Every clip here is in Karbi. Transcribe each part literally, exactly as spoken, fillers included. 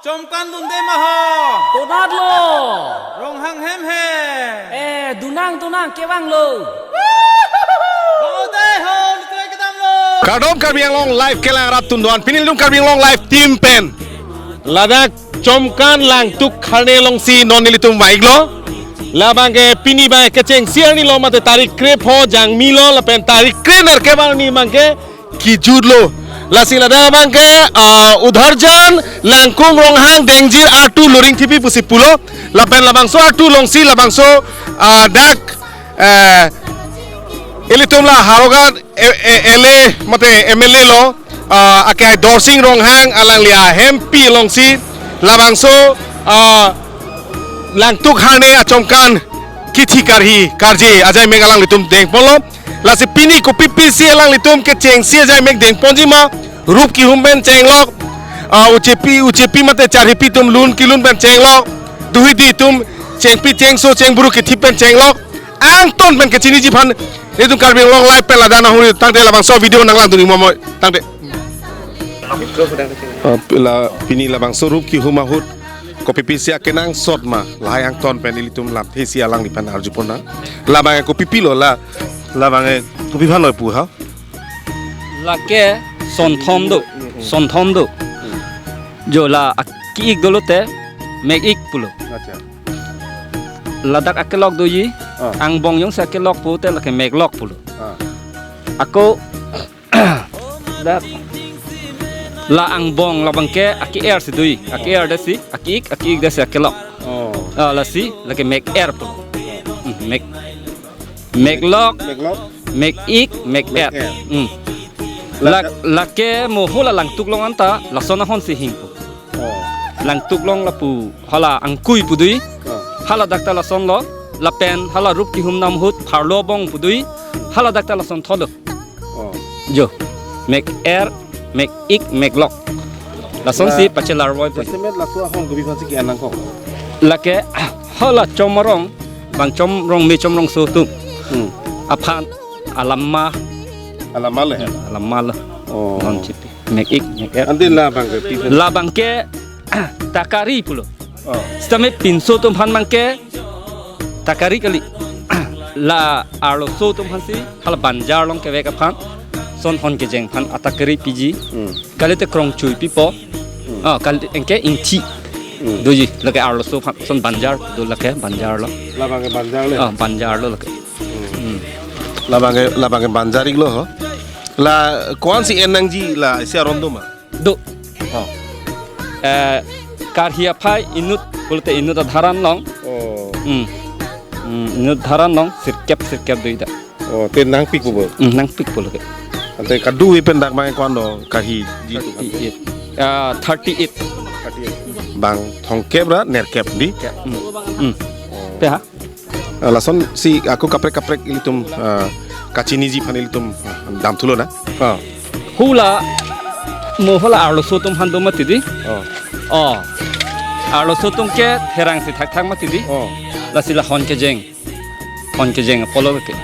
Chomkan dunde ma ho. Tonat lo. Ronghang hem he. Eh, dunang, dunang, kevang lo. Ho dei ho, litre kedam lo. Kardom Karbi Anglong Live kelang rat tundon. Pini ilitum Karbi Anglong Live team pen ladak Chomkan Langtuk Harne alongsi non ilitum vang-iklo. Labang ke pini bang kechengsi arni lo mate tarik krepho Jangmi lo lapen tarik krenerkep arni bang ke kejut lo. Lasi ladak bang ke, ah, Udharjan Langkung Ronghang Dengjir artu Luring Thipi pusi pulo. Lapen labangso artu alongsi labangso, ah, dak, eh, ilitum la Howraghat, eh, eh, L A mate M L A lo, ah, akehai Dorsing Ronghang alangli ahempi alongsi labangso, ah, Langtuk Harne achomkan kithi karhi karje ajaimek alanglitum dengponlo. Lasi pini kopi pisi alanglitum kechengsi ajaimek dengponji ma, rup kehum pen chenglok, ah, uchepi, uchepi mate charhipi atum lun kelun pen chenglok, duhidi atum chengpi chengso chengburu kithi pen chenglok, angton pen kechiniji aphan ilitum Karbi Anglong Live pen ladak nanghumri tangte labangso video nanglang duni momoi tangte. Ah, la pini labangso rup kehum ahut kopi pisi akenangsot ma lahai angton pen ilitum lamthe isi alangliphan arjupon nang. Labang ke kopi pilo la, labang ke kopi aphan lo pu ha? Lake sonthom do, sonthom do. Jo la aki-ik dolote mek-ik pulo. Acha. Ladak akelok doji, ah, angbong jongsi akelok pute lake meklok pulo. Ah. Ako dak la angbong labang ke aki-er si doji, aki-er desi, aki-ik, aki-ik desi akelok. Oh. Ah, lasi lake mek-er pulo. Hmm, mek, meklok, meklok, mek-ik, mek-er. Mek-er. Hmm. La, lake mo hala Langtuk along anta lason ahonsi hingpo. Oh. Langtuk along lapu hala Angkui pu doji. Oh. Haladak ta lason lo, lapen hala rup kehum nam ahut Pharlo Abong pu doji. Haladak ta lason thotlo. Oh. Jo. Mek-er, mek-ik, meklok. Lasonsi, la, pachelarvoi pu. Jasemet laso ahong kopi aphansi ke-en nangkok? Lake hala Chom arong, bang Chom Rongme Chom Rongso atum. Hmm. Aphan alam ma. Alam ma le? Hmm, alam ma lo. Oh. Non chipi. Mek-ik, mek-er. Ante labang ke pi pen? Labang ke takari pulo. Oh. Sitame pinso atum aphan bang ke takari kali. La arloso atum aphansi hala banjar along kevek aphan son hon kejeng aphan atakari piji. Hmm. Kalite krongchui pipo. Hmm. Ah, kali anke ingthi. Hmm. Doji lake arloso aphan son banjar do lake banjar lo. Labang ke banjar le? Ah, banjar lo lake. Hmm. Hmm. Labang ke, labang ke banjar-iklo ho. La ko-ansi en nangji la isi aron do ma? Do. Oh. Eh, karhi aphai inut, pulote inut adharan along. Oh. Hmm. Hmm, inut adharan along sirkep sirkep doji dak. Oh, te nangpik pu bo? Hmm, nangpik pulo ke. Ante kadokave pen dak bang ko-an do karhiji atum? Thirty-eight. Ah, thirty-eight. Thirty-eight. Bang thomkep ra nerkep dei? Kep. Hmm. Hmm. Oh. Pe ha? Ah, lasonsi ako kaprek kaprek ilitum, ah, kachiniji aphan ilitum, ah, damthulo na. Ah. Hala mo hala arloso atum aphan do mati dei. Oh. Oh. Arloso atum ke therangsi thakthak mati dei. Oh. Lasi la hon kejeng. Hon kejeng apotlo ke.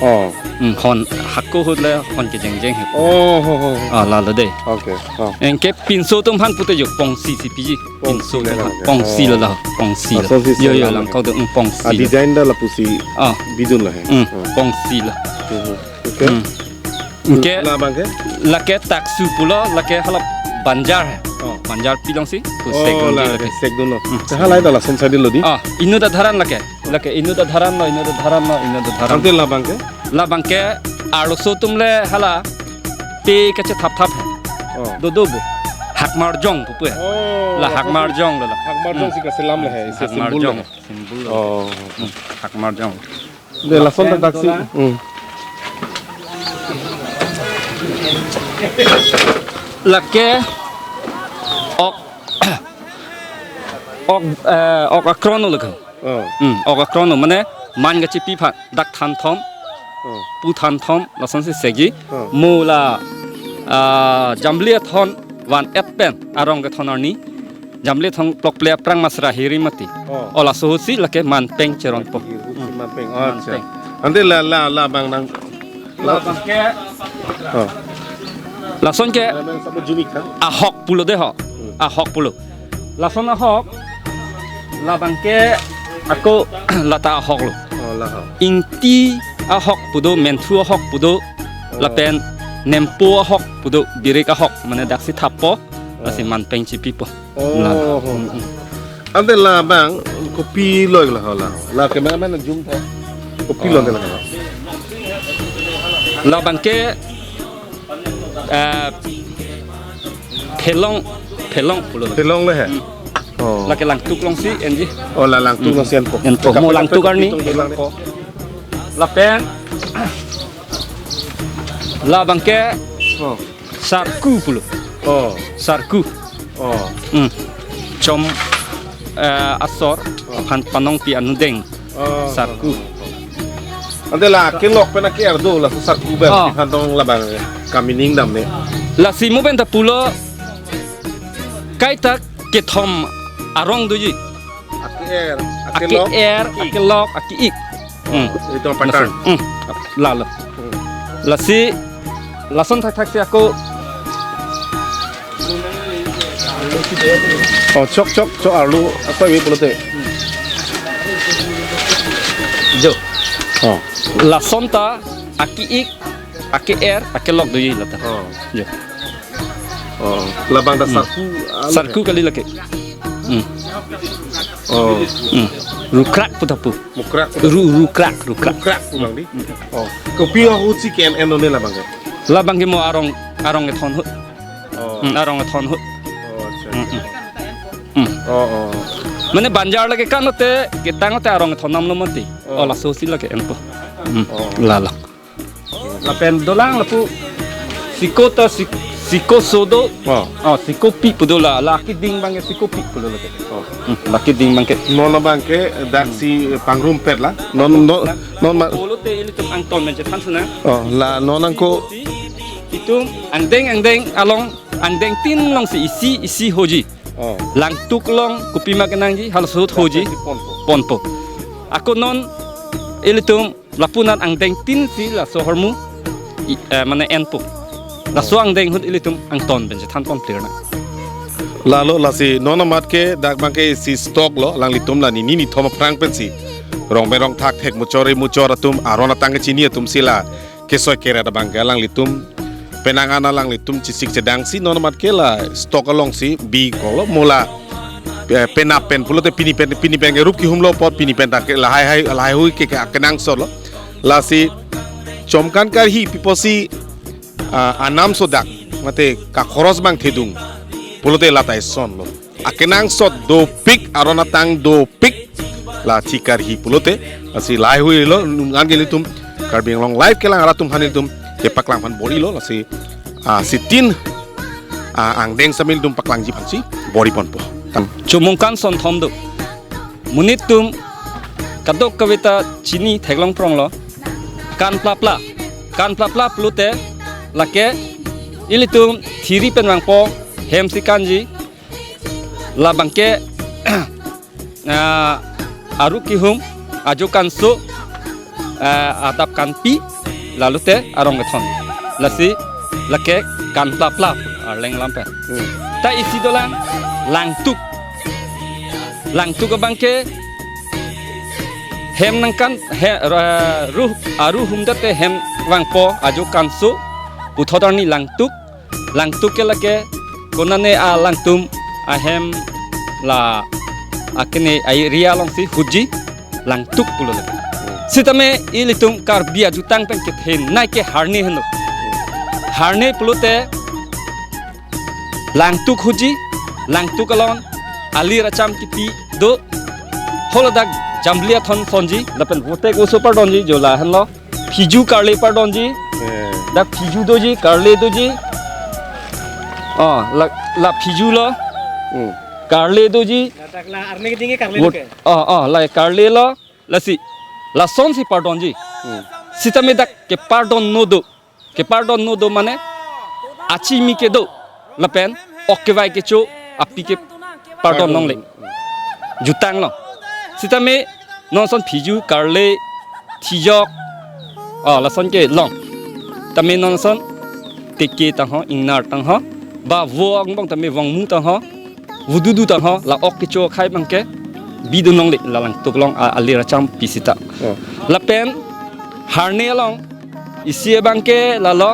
Oh. Hmm, hon hako ahut le hon kejeng jeng he. Oh, ho, ho, ho. Ah, lalo dei. Okay. Oh. Anke pinso atum aphan pute jo pongsi si piji. Pongsi. Pinso atum aphan. Pongsi lo la, pongsi lo. Lasonsi, yo, yo, selam lang ke. Langkok do, hmm, pongsi lo. Ah, design dak lapusi, ah, bidun lo he. Hmm, oh, pongsi lo. Hmm. Okay. Hmm. Anke labang ke? Lake taksu pulo, lake hala banjar he. Oh. Banjar pilongsi, pu, oh, sekdun la dei lake. Sekdunlo. Hmm. Halahai dak lason sadi lo dei? Ah, inut adharan lake. Lake inut adharan lo, inut adharan lo, inut adharan. Ante labang ke? Labang ke arloso atum le hala te kachethapthap he. Oh. Dodo bo. Hakmarjong pupu he. Oh, la Hakmarjong lo la. Hakmarjong, hmm, si kaselam le he, isi symbol le he. Hakmarjong, symbol lo. Oh. Hmm, Hakmarjong. Dei lason dak si. Hmm. Lake ok, ok, eh, ok akron lo lake. Oh. Hmm, ok akron lo mane man kachepi aphan dak thanthom. Oh. Pu thanthom lasonsi sekji. Oh. Mo la, ah, Jamli athon van-et pen arong kethon arni. Jamli athon plokple aphrang masra hiri mati. Oh. O laso ahutsi lake manpeng cheronpo. Hiri hutsi manpeng. Oh, acha. Manpeng. Ante la, la, labang nang, la, labang ke. Oh. Lason ke. Labang sabo jumik ha? Ahok pulo dei ho. Hmm. Ahok pulo. Lason ahok, labangke ako lata ahok lo. Oh, la ahok. Ingti ahok pu do, menthu ahok pu do, oh, lapen nempo ahok pu do, birik ahok, mane daksi thappo, oh, lasi manpeng chipipo. Oh, la. Oh. Mm, mm. Ante labang kopi lo la ho la. La cameraman zoom tha. Kopi lo, oh, ante la ho. Labangke, eh, phelong, phelong pulo. Phelong le he. Hmm. Oh. Lake langtuk alongsi enji. Oh, la langtuk, hmm, alongsi enpo. Enpo. Mo langtuk arni. Phelong po. Lapen labangke, oh, sarku pulo. Oh. Sarku. Oh. Hmm. Chom, eh, asor, oh, aphan panongpi anudeng. Oh. Sarku. Ante la kelok pen ake-er do, laso sarku pen, oh, aphan tong labang kamining damne. Lasi mo pen ta pulo, kaita kethom arong doji. Ake-er, akelok, ake-er, ake-ik, akelok, ake-ik. Hmm. Itu pattern. Lason. Hmm. Lalo. Hmm. Lasi, lason thakthak si ako. Oh, chok, chok, chok arlo, apa ini pulote? Jo. Oh. Lason ta, ake-ik, ake-er, akelok doji lata. Oh. Jo. Oh, labang ta, hmm, sarku, ah, sarku kali lake. Hmm. Oh. Hmm. Rukrak pu ta pu. Mukrak pu ta pu. Ru, rukrak, rukrak. Rukrak pu bang di. Hmm. Oh. Kopi ahut si ke-en-en non labangke? Labangke mo arong, arong kethon ahut. Oh. Hmm, arong kethon ahut. Oh, acha, hmm, acha. Hmm. Hmm. Oh, oh. Mane banjar lake kan ahut te, ketang ahut te arong kethon nam lo mati. Oh. Oh, laso si lake enpo. Hmm. Oh. Lalo. Lapen dolang lapu siko ta sik-, siko so do. Oh. Oh, sikopi pu do la. La keding bang sikopi pu do lake. Oh. Hmm, la keding bangke. Non abangke daksi pangrumpet la. Non, non, non ma- Pulote ilitum angton pen chethan suna. Oh, la non angko. Itum angdeng angdeng along angdengtin alongsi isi isi hoji. Oh. Langtuk along kopima kenangji halaso ahut hoji. Pon po. Pon po. Ako non ilitum lapu-an angdengtin si laso ahormu i-, eh, mane enpo. Laso angdeng ahut ilitum angton pen chethan pon clear na. Lalo lasi non amat ke dak bangke isi stock lo, alanglitum la nini nithom aphrang pensi rong berong thak thek muchor muchor atum aron atang kechini atum si la kesoi keret abangke alanglitum penang an alanglitum chesik chedang si non amat ke la stock alongsi bi kolo mo la, eh, penap pen pulote pini pen, pini pen ke rup kehumlo apot pini pen ta ke lahai hai, lahai hui ke, ke kenangsot lo. Lasi chomkan karhi pi pusi, ah, anam sodak mate kakhoros bang thedung pulote lata eson lo. Akenangsot dopik, aron atang dopik. La thi karhi pulote, lasi lahai hui lo, nungan ke ilitum Karbi Anglong Live kelang arat atum aphan ilitum kepaklang aphan bor-ilo, lasi, ah, sitin, ah, angdeng samil atum paklangji aphansi bor-i ponpo. Tan. Chomungkan sonthom do. Monit atum kadokave ta chini theklong prong lo. Kan plapla. Kan plapla pulote lake ilitum thiri pen vangpo, hem si kanji. Labangke, ah, aru kehum, ajo kanso, ah, adap kanpi, lalote arong kethon. Lasi lake kan plapla, Arleng lam pen. Hmm. Ta isi dolang langtuk. Langtuk abangke hem nangkan, he, ra-, ruh, aru humdate hem vangpo, ajo kanso, puthot arni langtuk. Langtuk ke lake konane alangtum ahem la akene a-area alongsi huji langtuk pulo lake. Sitame ilitum Karbi ajutang pen kethenei ke harne heno. Harne pulote langtuk huji, langtuk along ali racham kipi do, holadak jambli athon sonji, lapen votek oso pardonji, jo lahenlo. Phiju karle pardonji. Eh. Dak phiju doji, karle doji. Oh, la, la phiju lo. Hmm. Karle doji. Ladak la arni keding ke karle. Vot-, lo ke? Oh, oh, la karle lo. Lasi. Lasonsi pardonji. Hmm. Sitame dak kepardon no do. Kepardon no do mane achimi kedo. Lapen ok kevai kecho api ke pardon longle. Jutang lo. Sitame non ason phiju, karle, thijok. Oh, lason ke long. Tame non ason teke tangho, ingnar tangho. Ba vo angbong tame vongmu tangho. vududu tangho, la ok kecho akhei abangke bidun longle, la langtuk along a-, alir acham pi sita. Oh. Lapen harne along isi abangke lalo,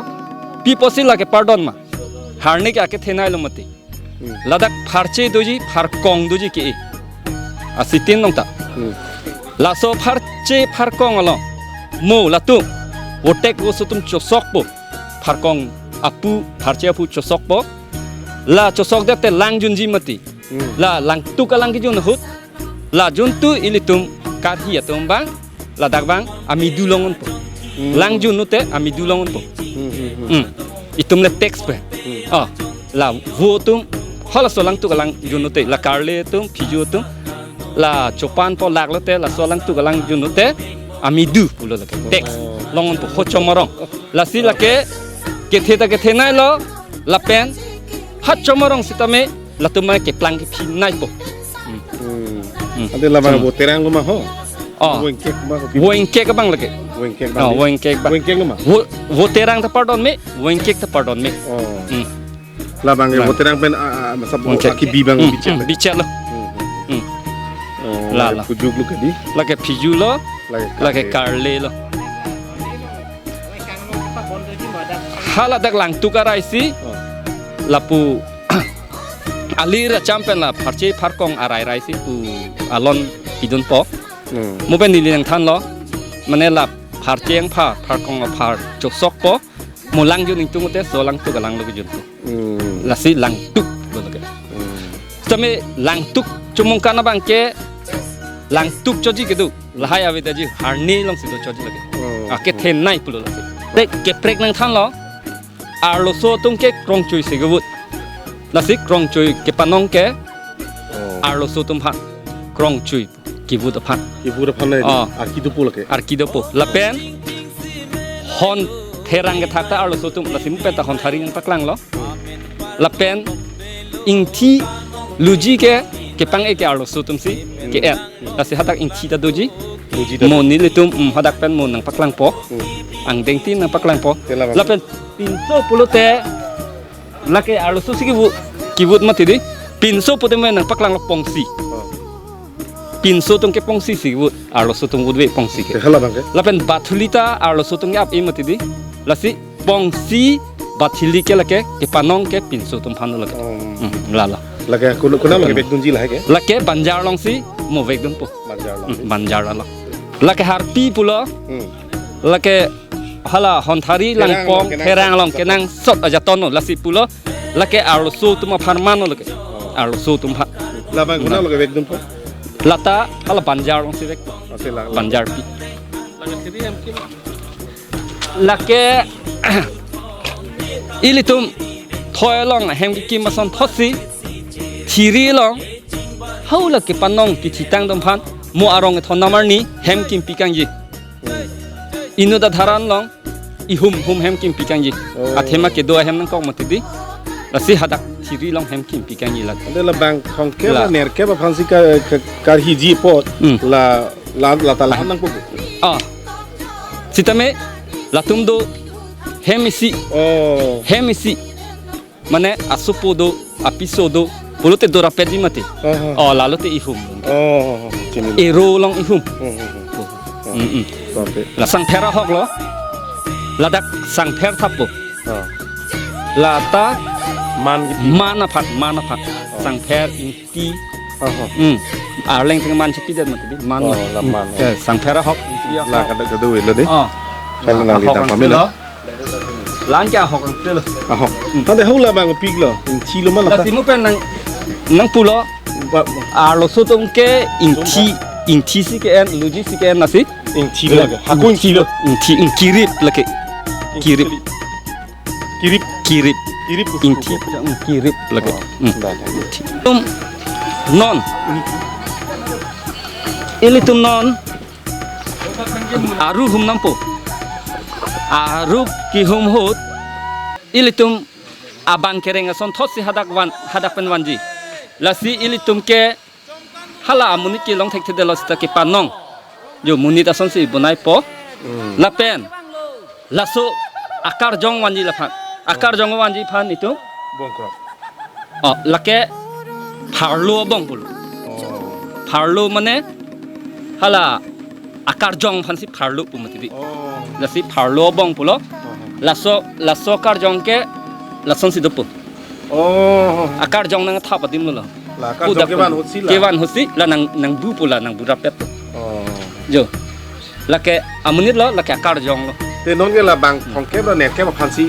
pi apotsi lake pardon ma? Harne ke akethenei lo mati. Hmm. Ladak pharche doji, pharkong doji ke-e. Asitin nong ta. Hmm. Laso pharche pharkong along mo latum votek voso atum chosokpo. Pharkong apu, pharche apu chosokpo. La chosokdet te langjunji mati. Hmm. La langtuk alang kejun ahut, la juntu ilitum karhi atum abang, ladak abang amidu long-unpo. Hmm. Langjunlote amidu long-unpo. Hmm, hmm, hmm. Hmm. Itum le tax pe. Hmm. Oh, la vo atum, halaso langtuk alang junlote, la karle atum, phiju atum, la chopanpo, laklote, laso langtuk alang junlote amidu pulo lake. Tax. Oh. Long-unpo, ho chomorong. Lasi lake kethe ta kethenei lo, lapen ha chomorong sitame latum ma keplang kephineipo. Hmm. Hmm. Hmm. Ante labang Hmm. voterang lo ma ho? Oh. Voingkek ma ho? Voingkek abang lake. Voingkek abang Oh, ni? Voingkek abang. Voingkek lo ma? Vo-, voterang ta pardon me, voingkek ta pardon me. Oh. Hmm. Labang Nah. voterang pen, ah, ah, masa bo Voingkek. aki bi abang Hmm, bichet hmm, lake. bichet lo. Hmm. Hmm. Oh, Lalo. lake phujuklo ke di? Lake phiju lo, Lake lake karle. karle lo. Haladak langtuk arai si, Oh. lapu alir acham pen la pharche pharkong arai rai si pu alon pidunpo. Hmm. Mo pen neli nangthanlo, mane la pharche angphar, pharkong angphar chosokpo, mo langjun ingtungte so langtuk alanglo kejunpo. Hmm. Lasi langtuk lo lake. Hmm. Tame langtuk chomong kan abangke langtuk choji kedo. Lahai avedaji harne alongsi do choji lake. Oh. Akethenei pulo lasi. Te keprek nangthanlo. Arloso atum ke krongchui si kevut. Lasi krongchui kepanong ke Oh. arloso atum aphan. Krongchui kevut aphan. Kevut aphan nai Oh. arki dopo lake. Arki dopo. Lapen hontherang kethak ta arloso atum, lasi mo pen ta honthari nangpaklanglo. Lapen ingthi luji ke kepang-e ke arloso atumsi ke-en. Lasi hadak ingthi ta doji. Luji ta Mo do. nelitum, mm, hadak pen mo nangpaklangpo. Hmm. Angdeng tin nangpaklangpo. Te labang. Lapen pinso pulote lake arloso si kevut, kevut mati di. Pinso pute mo nangpaklanglo pongsi. Oh. Pinso atum ke pongsi si kevut, arloso atum vutve pongsi ke. Te halabang ke? Lapen bathuli ta arloso atum ke ap-e mati di. Lasi pongsi bathuli ke lake kepanong ke pinso atum aphan lake. Hmm. Hmm, lalo. Lake kuna, kuna lake Kepanong. vekdunji lahai ke? Lake banjar alongsi mo vekdunpo. Banjar along. Hmm, banjar along. Lake harpi pulo. Hmm. Lake hala honthari Therang langpong along kenangsot. therang along kenangsot ajaton lo, lasi pulo. Lake arloso atum aphan mano lake. Oh. Arloso atum aphan. Labang kuna Nah. lake vekdunpo. Lata hala banjar alongsi vekpo. Ase la, la. Banjar pi. Lake ilitum thoi along hem kekim asonthotsi thiri along hau lake panong kethitang atum aphan mo arong ethon namar ni hem kimpi kangji. Inut adharan along ihum hum hem kimpi kangji. Oh. Athema kedo ahem nangkok mati di. Lasi hadak thiri along hem kimpi kangji lake. Ante labang thomkep La. la nerkep aphansi ka, ka, karhiji apot Hmm. la, la, lata la nangpo. Ah. Sitame latum do hem isi. Oh. Hem isi. Mane asopo do, apiso do, pulote do rapetji mati. Aha. Oh, lalote ihum. Oh, chini. Ero along ihum. Hmm, hmm, hmm. Mm-mm. Sampai. La sangpher ahok lo. Ladak sangpher thappo. Ah. Lata Man gitu. man aphan, man aphan. Oh. Sangpher ingti. Aha. Hmm. Arleng teng man chepi det mati di. Man. Oh, la man. Eh, sangpher ahok. La kada kada welo de. Oh. Kalau nang Ahok ditang ang pamela. silo. Lang ke ahok ang silo. Ahok. Hmm. Tade hula bang pik lo. Ingthi lo ma La lata. Timu pen nang, nangpulo. Ba- Arloso atum ke ingthi, ingthi si ke-en, luji si ke-en lasi. Ingthi lo lake. Hako ingthi lo. Ingthi, ing kirip lake. Kirip. Kirip. Kirip. Kirip. Ingthi, mm, kirip lake. Oh, Mm. dah, dah. Ingthi. Tum non. Ilitum non. Aru hum nampo. Aru kihum ahut. Ilitum abang kereng asonthotsi hadak van, hadak pen vanji. Lasi ilitum ke hala amonit kelong thekthedetlo seta kepanong. Jo monit asonsi bonaipo. Hmm. Lapen. Laso akarjong vanji laphan. Akarjong vanji aphan itum. Bongkrok. Oh, lake Pharlo abong pulo. Oh. Pharlo mane hala akarjong aphansi pharlo pu mati di. Oh. Lasi pharlo abong pulo. Oh. Laso, laso akarjong ke lasonsi dopo. Oh. Akarjong nangthap adim lo. La akarjong pudak kevan pu ahutsi la. Kevan ahutsi la nang, nangbu pu la, nangbu rapet pu. Oh. Jo. Lake amonit lo, lake akarjong lo. Te non ke la bang thomkep ra nerkep aphansi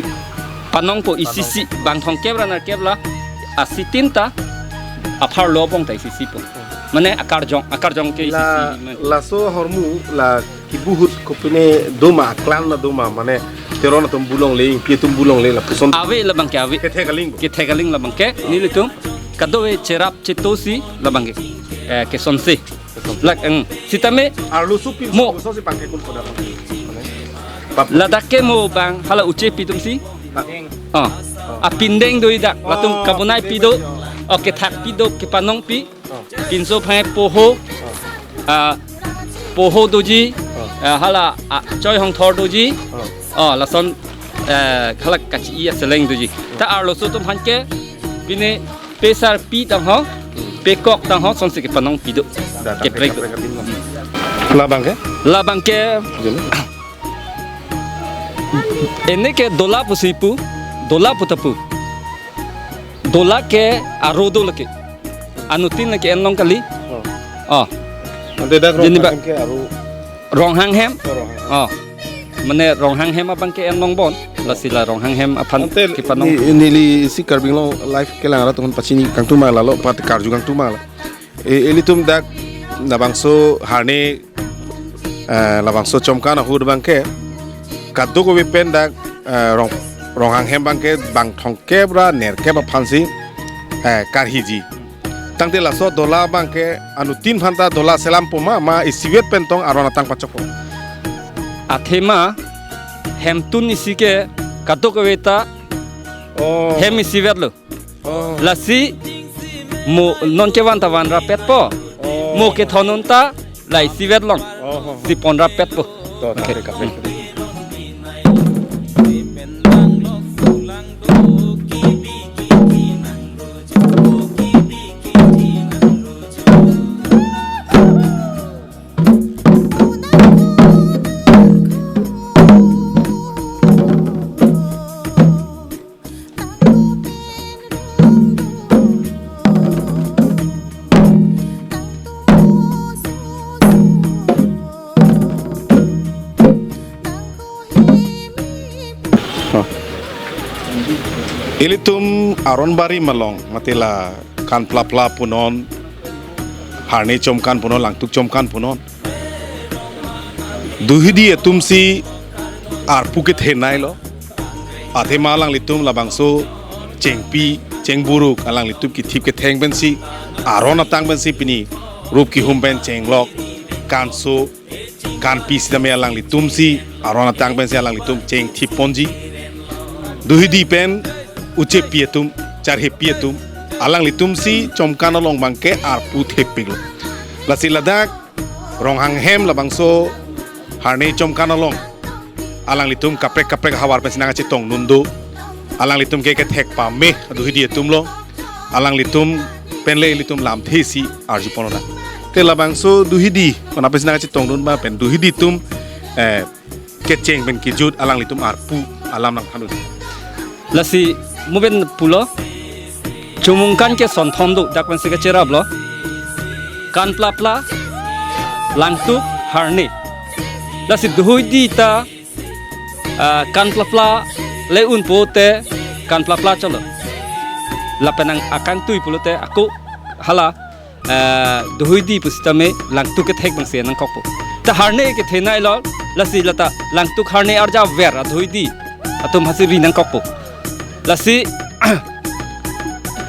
panongpo. Panong. Isisi bang thomkep ra nerkep la asitin ta apharlo abong ta isisipo. Mane akarjong, akarjong ke la isisi. Laso ahormu la kibu ahut kopine doma, clan na doma, mane Teron atum bu longle, Ingpi atum bu longle lapuson. Ave labang ke ave. Kethek aling. Kethek aling labang ke, nelitum kadokave cherap chetosi labang ke. Eh, kesonse. Lak, eng, sitame arloso pi mo. Arloso si pangkekun koda pang. Mane? Pap. Ladak ke mo bang hala uche pi atumsi. Ah. Oh. Apindeng do idak, latum. Oh, kabonai pi do. Pindeng do. Oh, kethak pi do, kepanong pi. Oh. Pinso phai poho. Oh. Ah, poho doji. Oh. Ah, hala, ah, choi hongthor doji. Oh. Oh, lason, eh, hala kachi-i aseleng doji. Oh. Ta arloso atum aphan ke, pine pesar pi tang ho, pekok tang ho, sonsi kepanong pi do. Da, da, keprek do. Keprek adim lo. Labang ke? Labang ke. Jene. Ene ke dola pusi pu, dola pu ta pu. Dola ke aro do lake. Anuttin lake en long kali. Oh. Oh. Ante dak Jene ba- Ronghang hem ke aro. Ronghang hem. Oh, Ronghang hem. Oh. Mane Ronghang hem abang ke en long bon. Lasi la Ronghang hem aphan. Ante kepanong. Ni, neli isi Karbi Anglong Live kelang arat atum pachini kangtung ma lalo, pat karju kangtung ma la. E, ilitum dak labangso Harne, eh, labangso Chomkan ahut abang ke kadokave pen dak, eh, Rong, Ronghang hem abang ke bang thomkep ra nerkep aphansi, eh, karhiji. Tangte laso dola abang ke anuttin aphan ta dola selam po ma, ma isivet pen tong aron atang pachokpo? Athema hemtun isi ke kadokave ta. Oh. Hem isivet lo. Oh. Lasi mo non kevan ta van rapet po. Oh. Mo kethondun ta la isivet long. Oh. Sipon rapet po. To, okay. Kaprek, kaprek. Hmm. Ilitum aron barim along, mate la Kanplapla punon, Harne Chomkan punon, Langtuk Chomkan punon. Duhidi atumsi arpu kethenei lo. Athema alanglitum labangso chengpi, chengburuk, alanglitum kethip ketheng pensi, aron atang pensi pini rup kehum pen chenglok, kanso, kanpi sitame alanglitumsi, aron atang pensi alanglitum chengthip ponji. Duhidi pen uchepi atum, charhepi atum, alanglitumsi Chomkan along abangke arpu thepik lo. Lasi ladak Ronghang hem labangso Harne Chomkan along alanglitum kaprek kaprek ahavar pensi nangkachetongdun do. Alanglitum ke kethek pame duhidi atum lo. Alanglitum pen le ilitum lamthe si arju pon lo na. Te labangso duhidi, kona pensi nangkachetongdun ba pen duhidi atum, eh, kecheng pen kejut alanglitum arpu alam nangthandun. Lasi mo pen pulo, Chomungkan ke sonthom do, dak pensi kacherap lo. Kanplapla, Langtuk, Harne. Lasi duhidi ta, ah, Kanplapla le un pote Kanplapla cholo. Lapen nang akangtui pulote ako hala, eh, duhidi pusitame Langtuk kethek abangsi nangkokpo. Ta Harne kethenei lo, lasi lata Langtuk Harne arjaver aduhidi atum hasi ri nangkokpo. Lasi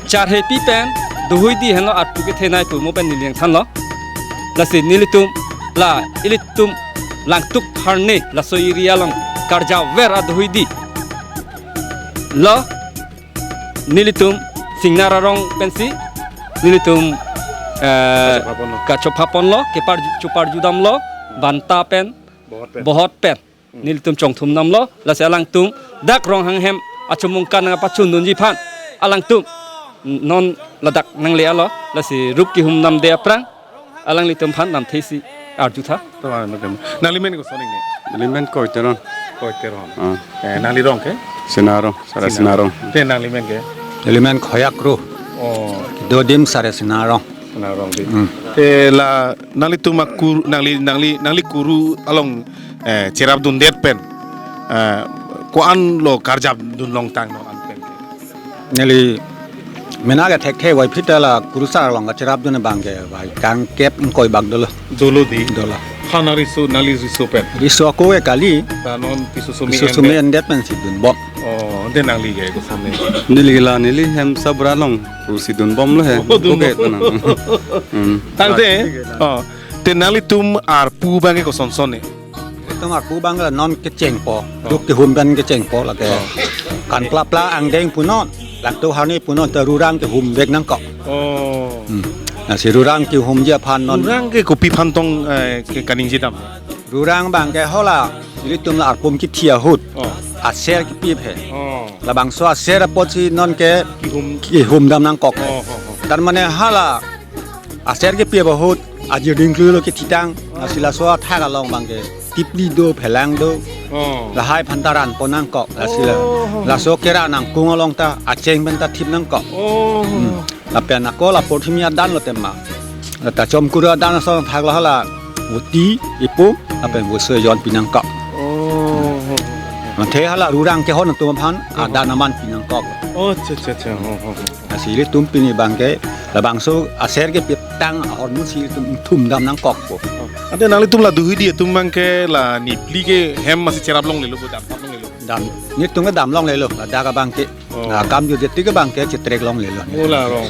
charhepi pen duhidi henlo arpu kethenei pu mo pen neli nangthanlo. Lasi nelitum la ilitum Langtuk Harne laso area along karjaver aduhidi lo. Nelitum Singnar arong pensi nelitum, eh, kachopha ponlo, kachopha ponlo, kepar, chopar judam lo, banta pen, bohot pen, bohot pen. Hmm. Nelitum chongthum damlo, lasi alangtum dak Ronghang hem achomungkan nangpachundunji aphan alangtum non ladak nangle-alo, lasi rup kehumdamde aphrang alanglitum aphan namthe si arjutha. Tama, makan. Nangli men koson inge? Neli men Koi Teron. Koi Teron. Ah. Eh, nangli rong ke? Sina Rong, Sara Sina Rong. Te nangli men ke? Neli men Khoyak Ro. Oh. Dodim Sara Sina Rong. Sina Rong di. Hmm. Te la nanglitum akur, nangli, nangli, nangli kuru along, eh, cherapdundet pen, eh, ko-an lo karjapdun longtang non an pen ke? Neli mena ke thekthe, wai phita la kurusar along kacherapdun abang ke wai kangkep ingkoi bak dolo. Dolo di? Dolo. Hana riso, nangli riso pen? Riso ako ke kali. Ta non piso sumi Piso sumi endet. Endet pen si dunbom. Oh, ante nangli ke koson ne? Neli la neli hem sabra along pu si dunbomlo he. Oh, dunbom. Ko ke tanang. Hmm. Tangte, oh, te nanglitum arpu abang ke kosonson ne? Itum arpu abang la non kechengpo. Oh. Rup kehum pen kechengpo lake. Oh. Kan plapla angdeng punon, langto harni punon, ta rurang kehumvek nangkok. Oh. Hmm. Lasi rurang kehumji aphan non. Rurang ke kopi aphan tong, eh, ke kaningje dam? Rurang abang ke hala, ilitum la arpum kithi ahut. Oh. Aser kipip he. Oh. Labangso aser apotsi non ke Kehum. Kehumdam nangkok. Oh, oh, oh. Tar mane hala aser kipip ahut, ajir dingklu lo kethitang, lasi laso athak along abang ke tipli do, phelang do. Oh. Lahai aphan ta ranpon nangkok, lasi la. Oh. Laso kera nangkung along ta, acheng pen ta thip nangkok. Oh. Hmm. Lapen ako la porthimi adan lo tema. La ta chomkura adan ason thak la hala, uti, ipu, lapen uso jon pi nangkok. Oh. Mate hala rurang kehon atum aphan, oh, adan aman pi nangkok. Oh, acha, acha, acha. Oh, oh, oh. Lasi ilitum pini abang ke, labangso aser kepitang ahormu si ilitum thumdam nangkokpo. Oh. Ante nanglitum la Duhidi atum abang ke la nepli ke hem masi cherap longlelo, bo dam thap longlelo? Dam, netum ke dam longlelo, ladak abang ke. Oh. Na kam jujeti ke abang ke chetrek longlelo. Oh, la rong.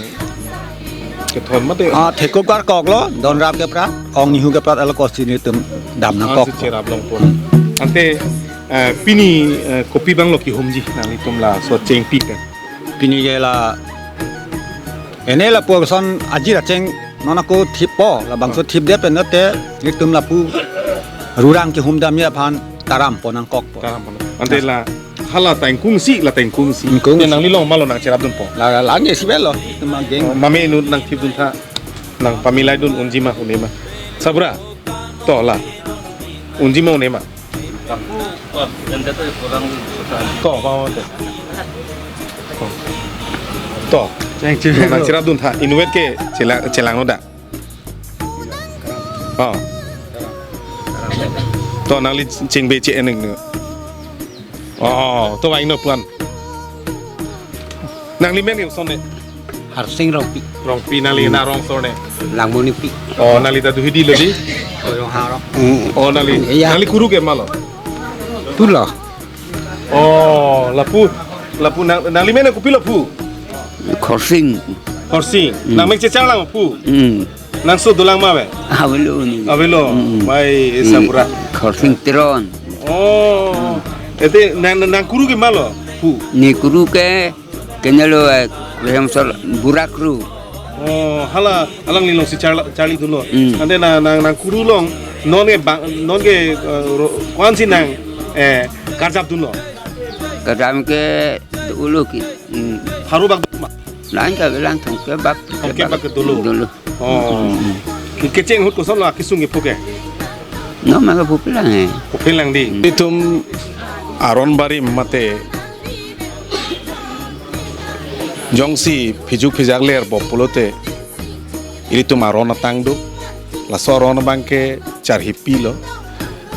Kethon mate. Ah, thekup karkok lo, don rap keprat, ong nihu keprat alo kosi netum dam nangkok. Ah, si cherap longpo. Ante, eh, pini, eh, kopi abang lo kehumji, nanglitum laso chengpi pen? Pini ke la, ene lapuson ajir acheng non ako thippo, labangso, ah, thipdet pen te, netum lapu rurang kehumdamji aphan ta ranpon nangkokpo. Ta ranpon. Ante la, hala ta ingkung si, la ta ingkung si. Ingkung si. Te nangli along malo nangcherapdunpo? La, la, lani si belo, tema geng. Oh, mame inut nangthipdun tha, nangpamilaidun, unji ma, une ma. Sabra, to la. Unji ma, une ma. To, pa, pa, to. To. Nangcherapdun tha, inutvet ke chelang, chelangnon da. Oh. To nangli chingbe che eneng ne. Oh, to vangnon pu-an. Nangli men koson ne? Harsing Rongpi. Rongpi, nangli, hmm, na rongso ne? Langmonipi. Oh, nangli ta Duhidi lo di? Oh, Ronghang. Hmm. Oh, nangli. Iya. Nangli kuru ke malo? Pulo. Oh, lapu, lapu nang, nangli men kopi lapu? Khorsing. Khorsing. Hmm. Nangmek chechang lang pu? Hmm. Nangso dolang ma ave? Avelo ni. Avelo. Hmm. Mai, hmm, Sabra. Khorsing Teron. Oh. Ete nang, nang kuru ke malo pu? Ne kuru ke kenelo, eh, Rehemsol Burak Ru. Oh, hala alangli along si charla, charlidunlo. Hmm. Ante nang, nang, nang kuru along non ke bang, non ke, eh, ro, ko-an si nang, eh, karjapdunlo? Karjap ke dolo ke, hmm. Pharo bak ma? Lain ke bilang thomkep bak. Thomkep bak ke dolo. Dolo. Oh. Hmm. Ke, kecheng ahut koson lo, akesung kepu ke? Non ma kepu pilang he. Kepu pilang di. Hmm. Itum aron barim mate jongsi phijok phijak ler bom pulote ilitum aron atang do. Laso aron abang ke charhipi lo.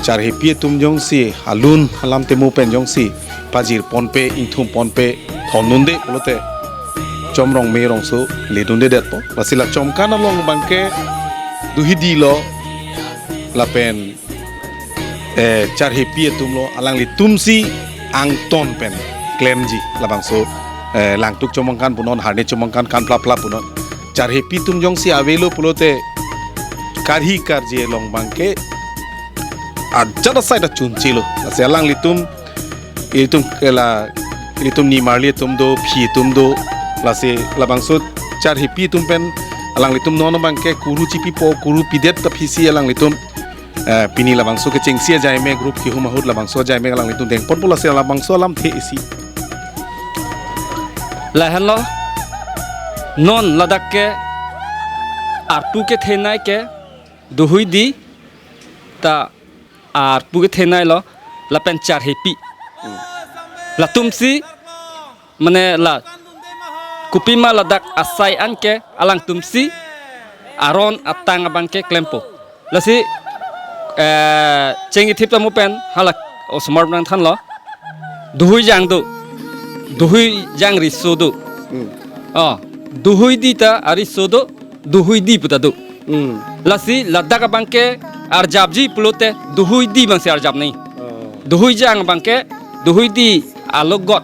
Charhipi atum jongsi alun alam temu pen jongsi pajir ponpe, ingthum ponpe, thondunde pulote Chom Rongme Rongso ledundedetpo. Lasi la Chomkan along abang ke Duhidi lo, lapen, eh, charhipi atum lo, alanglitum si angton pen klemji labangso, eh, Langtuk Chomangkan punon, Harne Chomangkan, kan plapla punon. Charhipi atum jongsi avelo pulote karhi karje along abang ke ajat asai ta chunchelo. Lasi alanglitum, ilitum ke la, ilitum nimarli atum do, phi atum do. Lasi labangso charhipi atum pen alanglitum non abang ke kuru chipipo, kuru pidet ta phisi alanglitum, eh, pini labangso kechengsi ajaime group kehum ahut labangso ajaime alanglitum dengponpo, lasi labangso alamthe isi. Lahenlo. Non ladak ke arpu kethenei ke Duhuidi ta arpu kethenei lo lapen Charhepi. Latumsi mane la kopima ladak asai an ke alangtumsi aron atang abang ke klempo. Lasi, eh, cheng-ithip tamo pen hala osomar nangthanlo. Duhuijang do. Duhuijang riso do. Hmm. Oh, Duhuidi ta ariso do, Duhuidi pu ta do. Hmm. Lasi ladak abang ke arjapji pulote Duhuidi abangsi arjap nangji. Oh. Duhuijang abang ke, Duhuidi alogot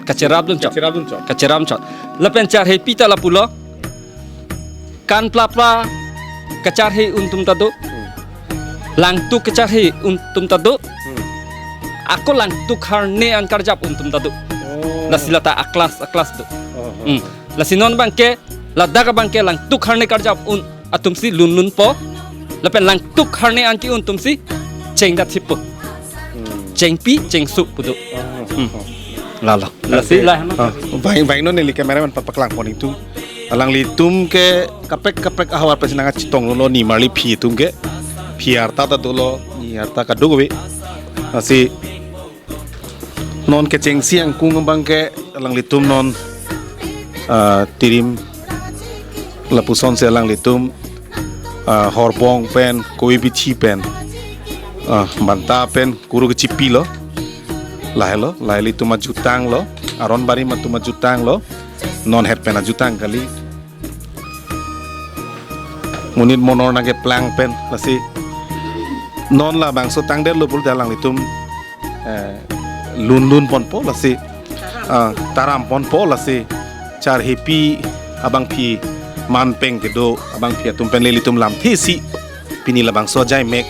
kacherapdun chot. Kacherapdun chot. Kacherap chot. Lapen Charhepi ta lapulo. Kan plapla kacharhe un atum ta do. Hmm. Langtuk kacharhe un atum ta do. Hmm. Ako langtuk harne an karjap un atum ta do. Oh. Lasi lata a-class, a-class do. Oh, oh. Hmm. Lasi non abang ke, ladak abang ke langtuk harne karjap un atumsi lunlunpo. Lapen langtuk harne an ke-un atumsi chengdat thippo. Hmm. Chengpi, chengsu pu do. Oh, hmm, oh. Lalo. Lasi, lasi lah, ah, vang, vang non neli cameraman papaklangpon ingtung. Alanglitum ke kaprek kaprek ahavar pensi nangkachetonglo, nimarli aphi atum ke. Aphi arta ta dolo, ni arta kadokave. Lasi non kechengsi angkung abang ke alanglitum non, ah, tirim lapusonsi alanglitum, ah, horbong pen, koi bithi pen, ah, banta pen kuru kechipilo. Lahelo, lahelo itum ajutang lo, aron barim atum ajutang lo, non het pen ajutang kali. Monit monor nangkeplang pen, lasi non labangso tangdetlo pulote alanglitum, eh, lunlunponpo lasi, ah, taramponpo lasi, Charhepi abangpi manpeng kedo abangpi atum pen nelitum lamthe isi pini labangso ajaimek.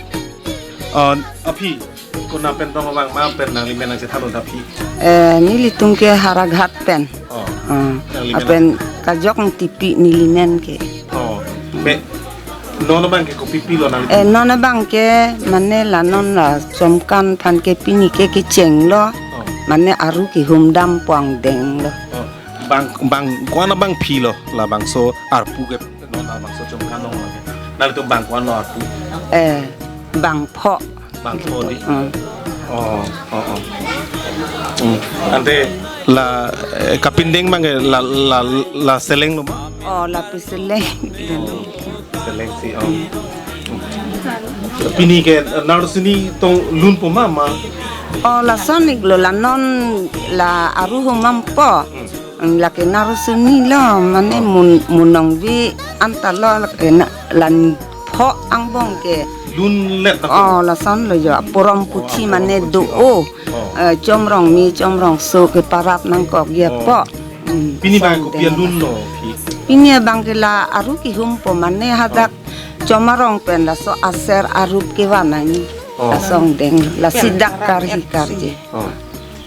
Ah, aphi, konat pen tong abang ma pen nanglimen nangchethanlo aphi? Eh, nelitum ke Howraghat pen. Oh. Ah, nanglimen apen nang- Kajok Ingtipi nelimen ke. Oh. Be, non abang ke kopipilo nang? Eh, non abang ke mane la non la chomkan aphan ke pini ke kechenglo. Oh. Mane aru kehumdam puang denglo. Oh. Bang, bang, ko-an abangpilo labangso arpu ke non labangso chomkan along lake. Nangtum bang ko-anlo arpu? Eh, bang pho. Bang pho di? Hmm. Oh, oh, oh. Hmm. Ante la, eh, kapindeng abang ke la, la, la seleng lo ma? Oh, la piseleng. Oh, seleng si, oh. Hmm. Pini ke, eh, Narusoni tong lunpo ma, ma? Oh, lason-iklo, la non la aru humampo. Hmm. Hmm, lake Narusoni lo, mane, oh, Mun-, Munongvi anta lo, lake na, la ni pho angbong ke. Lunlet na. Oh, lasonlo jo, aporom puthi, oh, aporom puthi, mane do, oh. Oh. Eh, Chomrongmi, Chomrongso ke parap nangkok ya, oh, po. Hmm, pini abang song kopi deng alunlo, aphi? Pini abang ke la aru kehumpo mane hadak, oh, Chomarong pen laso aser arup kevan nangji. Oh. Lasong deng, lasi dak karhi karje. Oh.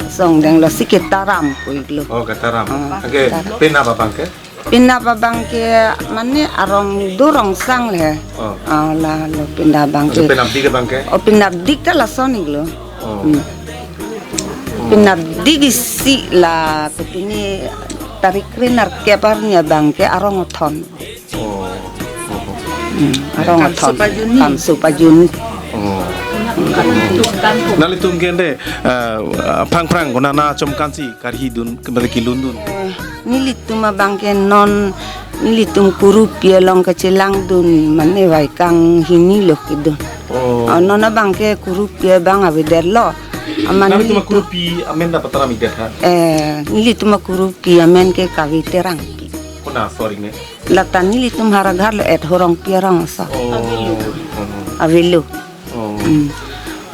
Song denglo si ketaram pu-iklo. Oh, ketaram. Ah, oke, ketaram. Penap abang ke? Penap abang ke mane arong do rong sang le. Oh. Ah, lalo penap abang ke. Penapdik abang ke? Oh, penapdik ta lason-iklo. Oh. Hmm. Oh. Penapdik isi la ke pini tarik krenerkep arni abang ke arong othon. Oh, oh, oh. Hmm, arong athon. Kamso pajuni. Kamso pajuni. Oh. Nanglitum ke ante, eh, aphrang aphrang konat achomkan si karhidun, kembali kelundun? Eh, nelitum abang ke non, nelitum kurupi along kachelangdun, mane vaikang hini lo kedun. Oh. Oh, non abang ke kurupi abang avedetlo. Aman nanglitum nelitum kurupi amen ta pataram-ikdet ha? Eh, nelitum kurupi amen ke Kavi Terangpi. Konat aso ri ne? Lata nelitum Howraghat lo, et Horongpi arong aso. Oh, oh. Avelo. Oh. Hmm.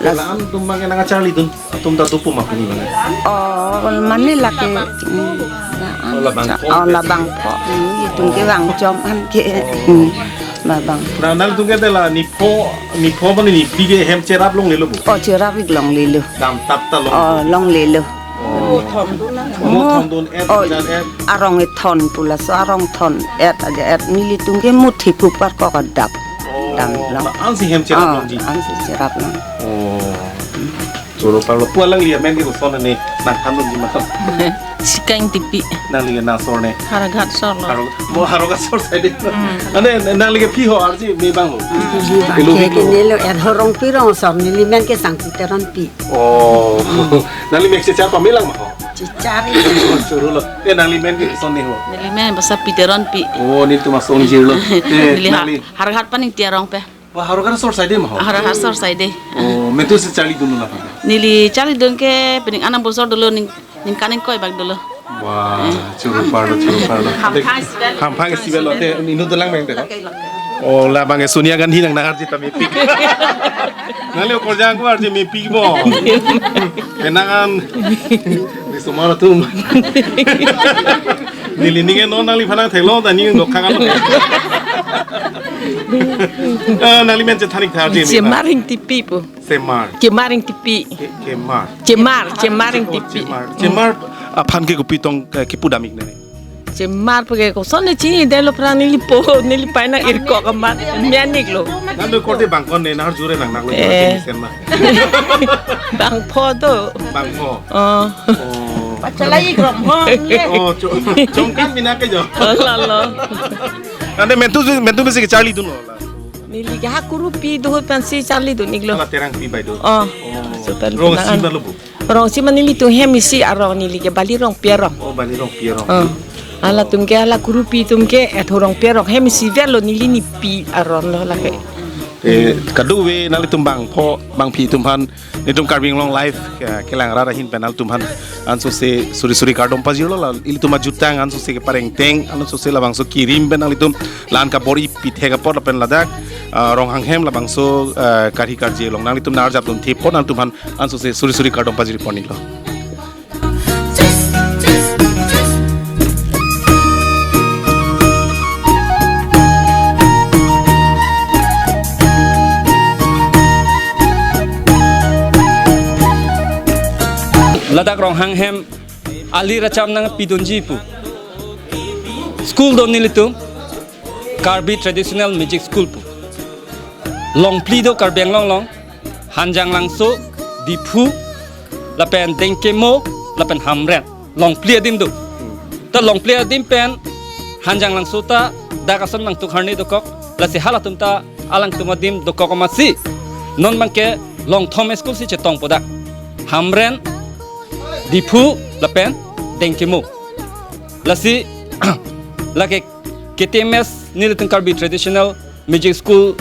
La-an atum abang ke nangkacharlidun atum ta dopo ma pini abang? Oh, mane lake, hmm, la-an. Oh, labang cha-, pho. Oh, labang pho. Hmm, itum ke, oh, vangchom an ke. Oh. Hmm, labang. Na, nangtum ke ante la ni pho, ni pho mane ni pi ke hem cherap longlelo bo? Oh, cherap-ik longlelo. Damtap ta long. Oh, longlelo. Oh. Mo thondun, mo thondun et, oh, jan et. Arong ethon pu laso, arong thon et aja et, nelitum ke mo thipuk parkok adap. Oh, dam long. La-ansi hem cherap, ah, longji. Ansi cherap long. Oh. Choro parlo. Pu alangli amen ke koson ne nangthandunji ma? Sikang Tipi. Nangli ke na asor ne? Howraghat asor lo. Haro, mo Howraghat asor sai de. Hmm. Ante nangli ke phi ho arje me abang ho? Hmm. Pilo, pilo. Ke nelo Ethorong Pirong asor, neli men ke Sangpi Teronpi. Oh. Nangli mek chechar pamelang ma ho? Chechar. Choro lo. Eh, nangli men ke koson ne ho? Neli men Basapi Teronpi. Oh, nelitum ason jir lo. Eh, neli ha, nangli? Howraghat Paningti arong pen. Wah, Howraghat asor sai de ma ho? Howraghat asor sai de. Oh, mentu si charlidun lo na? Neli charlidun ke pining anam bosor dolo, ning, ningkan ingkoi bak dolo. Wah, choro parlo, choro parlo. Hamphang festival. Hamphang festival lo, te, inut dolang meng te, no? Oh, labang ke Sonia Gandhi nang nahar jita mepik. Nangli okorjang ko arje mepik bo. Kenangan. Di semua tuh. Neli ning non nangliphan nangtheklong ta ning dokhang alo. Eh, nangli men chethan ik tha arje me. Semar Ingtipi pu. Semar. Semar Ingtipi. Ke-, Kemar. Semar, Semar Ingtipi. Semar. Semar aphan ke kopi tong, eh, kipudam ik ne? Semar pu ke koson ne chinidetlo, phrang neli po, neli pai nang irkok amat. Mianik lo. Nang do korte bangkon ne, nahar jure nang nang lo, eh, jure ma. Bangpho do. Bangpho. Oh. Oh. Pachalai ikrom ho, ye. Oh, cho-, chongkan mina ke jo. Oh, lalo. Ante mentu, mentu mesi ke charlidun lo la? Neli ke ha kurupi do pensi charlidun ik lo. Ala terang pi bai do. Oh. Oh. Rong isi ma lo bu? Rong isi ma nelitum hem isi arong, neli ke Bali Rongpi arong. Oh, Bali Rongpi arong. Oh. Halatum ke, hala kurupi atum ke Ethorong Pi arong, hem isi vet lo, neli nipi arong lo lake. Eh, kadokave nanglitum bangpho, bangphi atum aphan, nelitum Karbi Anglong Live, eh, kelang rat ahin pen nanglitum aphan ansose suri suri kardom pajirlo la, ilitum ajutang ansose kepareng teng, ansose labangso kirim pen nanglitum lan kabor-i pithek apot lapen ladak, ah, Ronghang hem labangso, ah, karhi karje along nanglitum nahar jap dun thepot nanglitum aphan ansose suri suri kardom pajir pon iklo. Ladak Ronghang hem alir acham nangpidunji pu. School do nelitum Karbi Traditional Music School pu. Longphli do Karbi Anglong along, Hanjanglangso, Diphu, lapen Dengkemo, lapen Hamren. Longphli adim do. Ta Longphli adim pen Hanjanglangso ta dak ason Mangtuk Harne dokok, lasi halatum ta alangtum adim dokok amatsi. Non abangke longthom school si chetongpo dak. Hamren, Diphu, lapen Dengkemo. Lasi, lake K T M S nelitum Karbi Traditional Music School,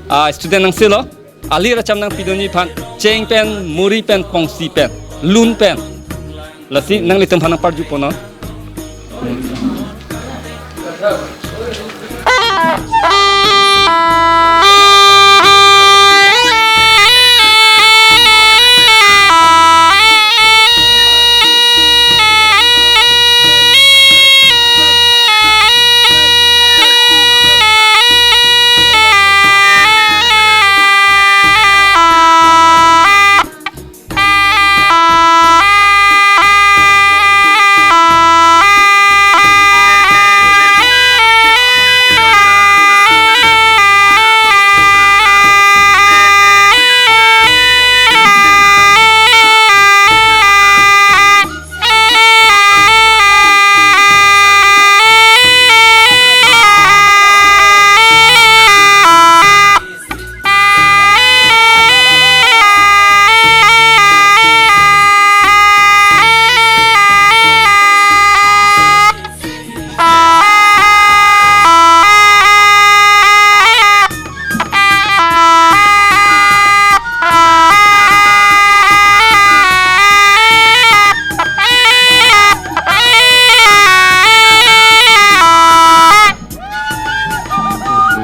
ah, student nangselo. Alir acham nangpidunji aphan, cheng pen, muri pen, pongsi pen, lun pen. Lasi nanglitum aphan nangparju ponnon.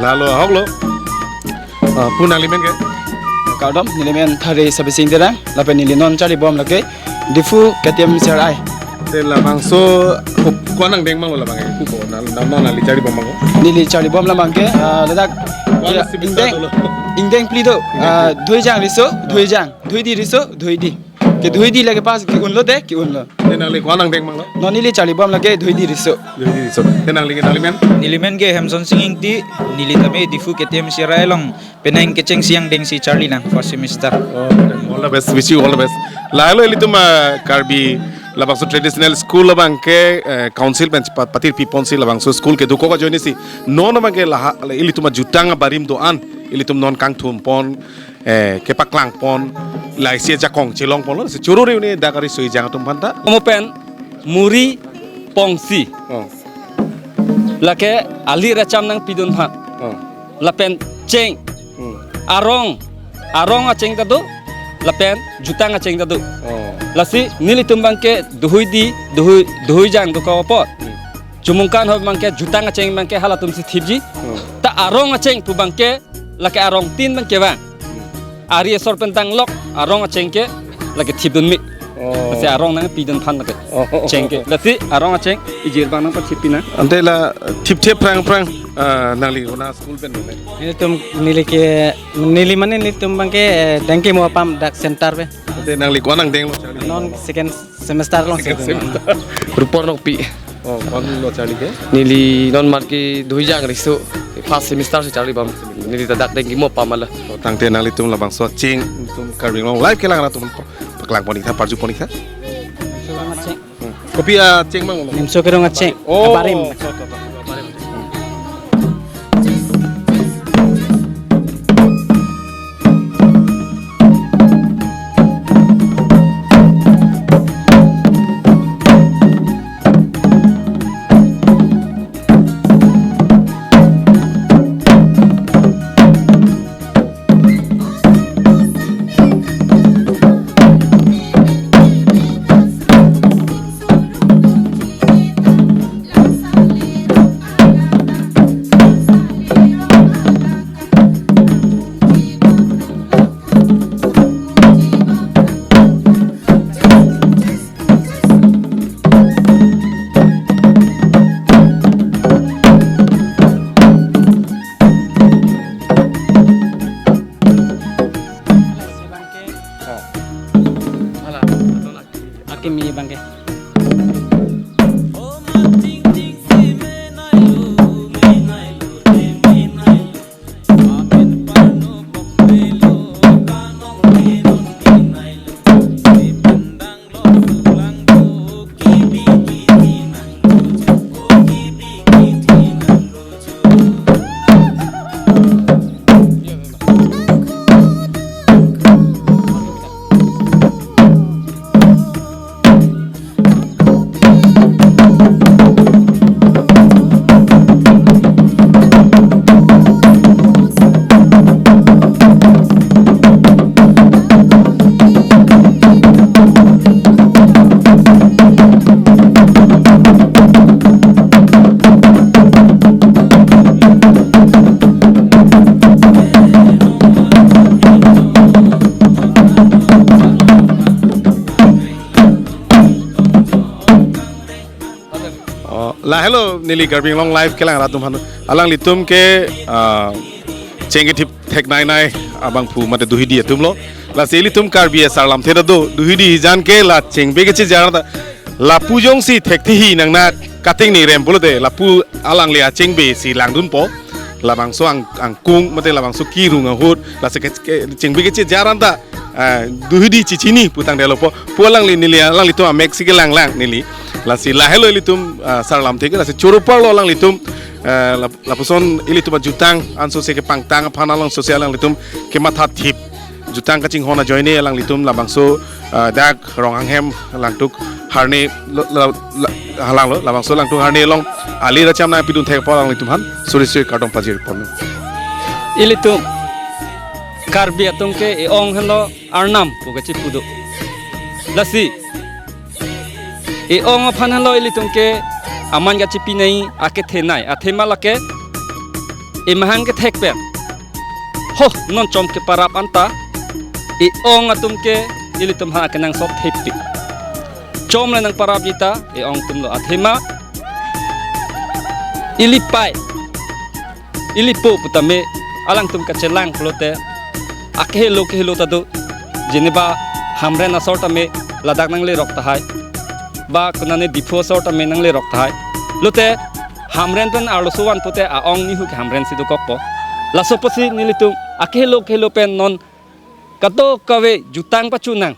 Lalo ahok lo. Ah, pu nangli men ke? Kardom, neli men Thare Sabising Terang, lapen neli non charlibom lake Diphu K T M C R I. Te labangso ko-an angdeng abang lo labang ke, ko-an na, na, na, nangli charlibom abang lo? Neli charlibom labang ke, ah, ladak, ko-an ya, semester ingdeng, dolo? Ingdeng phli do, ingdeng ah, phli. Dhoijang riso, ah, Dhoijang, Dhoidi riso, Dhoidi. Ke Dhoidi lake pas ke-un lote, ke-un lo. Te nangli ko-an angdeng abang lo? Non neli charlibom lake Dhoidi riso. Dhoidi riso. Te nangli ke, nangli men? Neli men ke Hemson Sing Ingti, neli tame Diphu K T M C R I along penang kechengsi angdengsi charli nang first semester. Oh, all the best. Wish you all the best. Lahelo ilitum, ah, Karbi Labangso traditional school abangke, eh, council pen pa-, patir piponsi labangso school kedokok ajoinesi non abangke laha, ilitum ajutang abarim do-an, ilitum non kangthum pon, eh, kepaklang pon, laisi ajakong chelong ponlo, si choro re une dak ari soi jang atum aphanta. Omo pen muri pongsi. Oh. Lake ali racham nangpidun aphan. Oh. Lapen cheng. Hmm. Arong. Arong acheng ta do. Lapen jutang acheng ta do. Oh. Lasi nelitum abangke duhui di, duhui, duhui jang dokok apot. Hmm. Chomungkan ho abangke jutang acheng abangke halatum si thipji. Hmm. Ta arong acheng pu abangke lake arong tin abangke vang. Hmm. Ari asor pen tanglok arong acheng ke lake thipdun me. Oh. Lasi arong nangpidun aphan lake. Oh. Cheng ke. Lasi arong acheng ijir abang nangpathip pina. Ante la thipthip phrang phrang, ah, nangli kona school pen nang. Nelitum neli ke neli mane nelitum abangke, eh, dengki mo apam dak center pe. Ante nangli ko-an angdenglo charli? Non second semester along. Second semester. Rupor Nokpi. Oh, ko-an lo charli ke? Neli non marki duhui jang riso. First semester si charli bom. Neli ta dak dengki mo apam ala. Oh, tangte nanglitum labangso cheng, itum Karbi Anglong Live kelang atum paklang pon-ik tha, parju pon-ik tha. Kopi acheng mang lo? Nimso kerong acheng. Oh. Abarim. Aki mi abangke. Oh, lahelo neli Karbi Anglong Live kelang arat atum aphan. Alanglitum ke, ah, cheng kethip theknei nei abangphu mate duhidi atumlo. Lasi ilitum Karbi asar lamthe ta do, duhidi hijan ke la chengbe kechejar ta lapu jongsi thekthehi nang nat kating ni rem pulote lapu alangli achengbe si langdunpo. Labangso ang-, angkung mate labangso kirung ahut, lasi ke, ke, chengbe kechejar anta, ah, duhidi chichini pu tangte lo po. Pu alangli neli, alanglitum amek si kelang lang neli. Lasi lahelo ilitum, ah, sar lamthe ke, lasi choro parlo alanglitum, ah, lap-, lapuson ilitum ajutang ansose kepangtang aphan along sose alanglitum kemathathip. Jutang kachinghon ajoine alanglitum labangso, ah, dak Ronghang hem langtuk harne lo, lo, la, halanglo, labangso langtuk harne along ali racham nangpidun thek apot alanglitum aphan suri suri kardom pajir pon. Ilitum Karbi atum ke e-ong henlo arnam pu kachipu do. Lasi e-ong aphan henlo ilitum ke aman kachipi nei, akethe nei, athema lake emahang kethek pen. Ho, non chom keparap anta e-ong atum ke ilitum aphan akenangsot thepik. Chom le nangparapji ta e-ong atumlo, athema ili pai, ili po putame alangtum kachelang pulote akehelo kehelo ta do. Jeneba Hamren asor tame ladak nanglerok tahai, ba konane Diphu asor tame nanglerok tahai. Lote Hamren pen arloso van pute a-ong nihu ke Hamren si dokokpo. Laso apotsi nelitum akehelo kehelo pen non kadokave jutang pachu nang.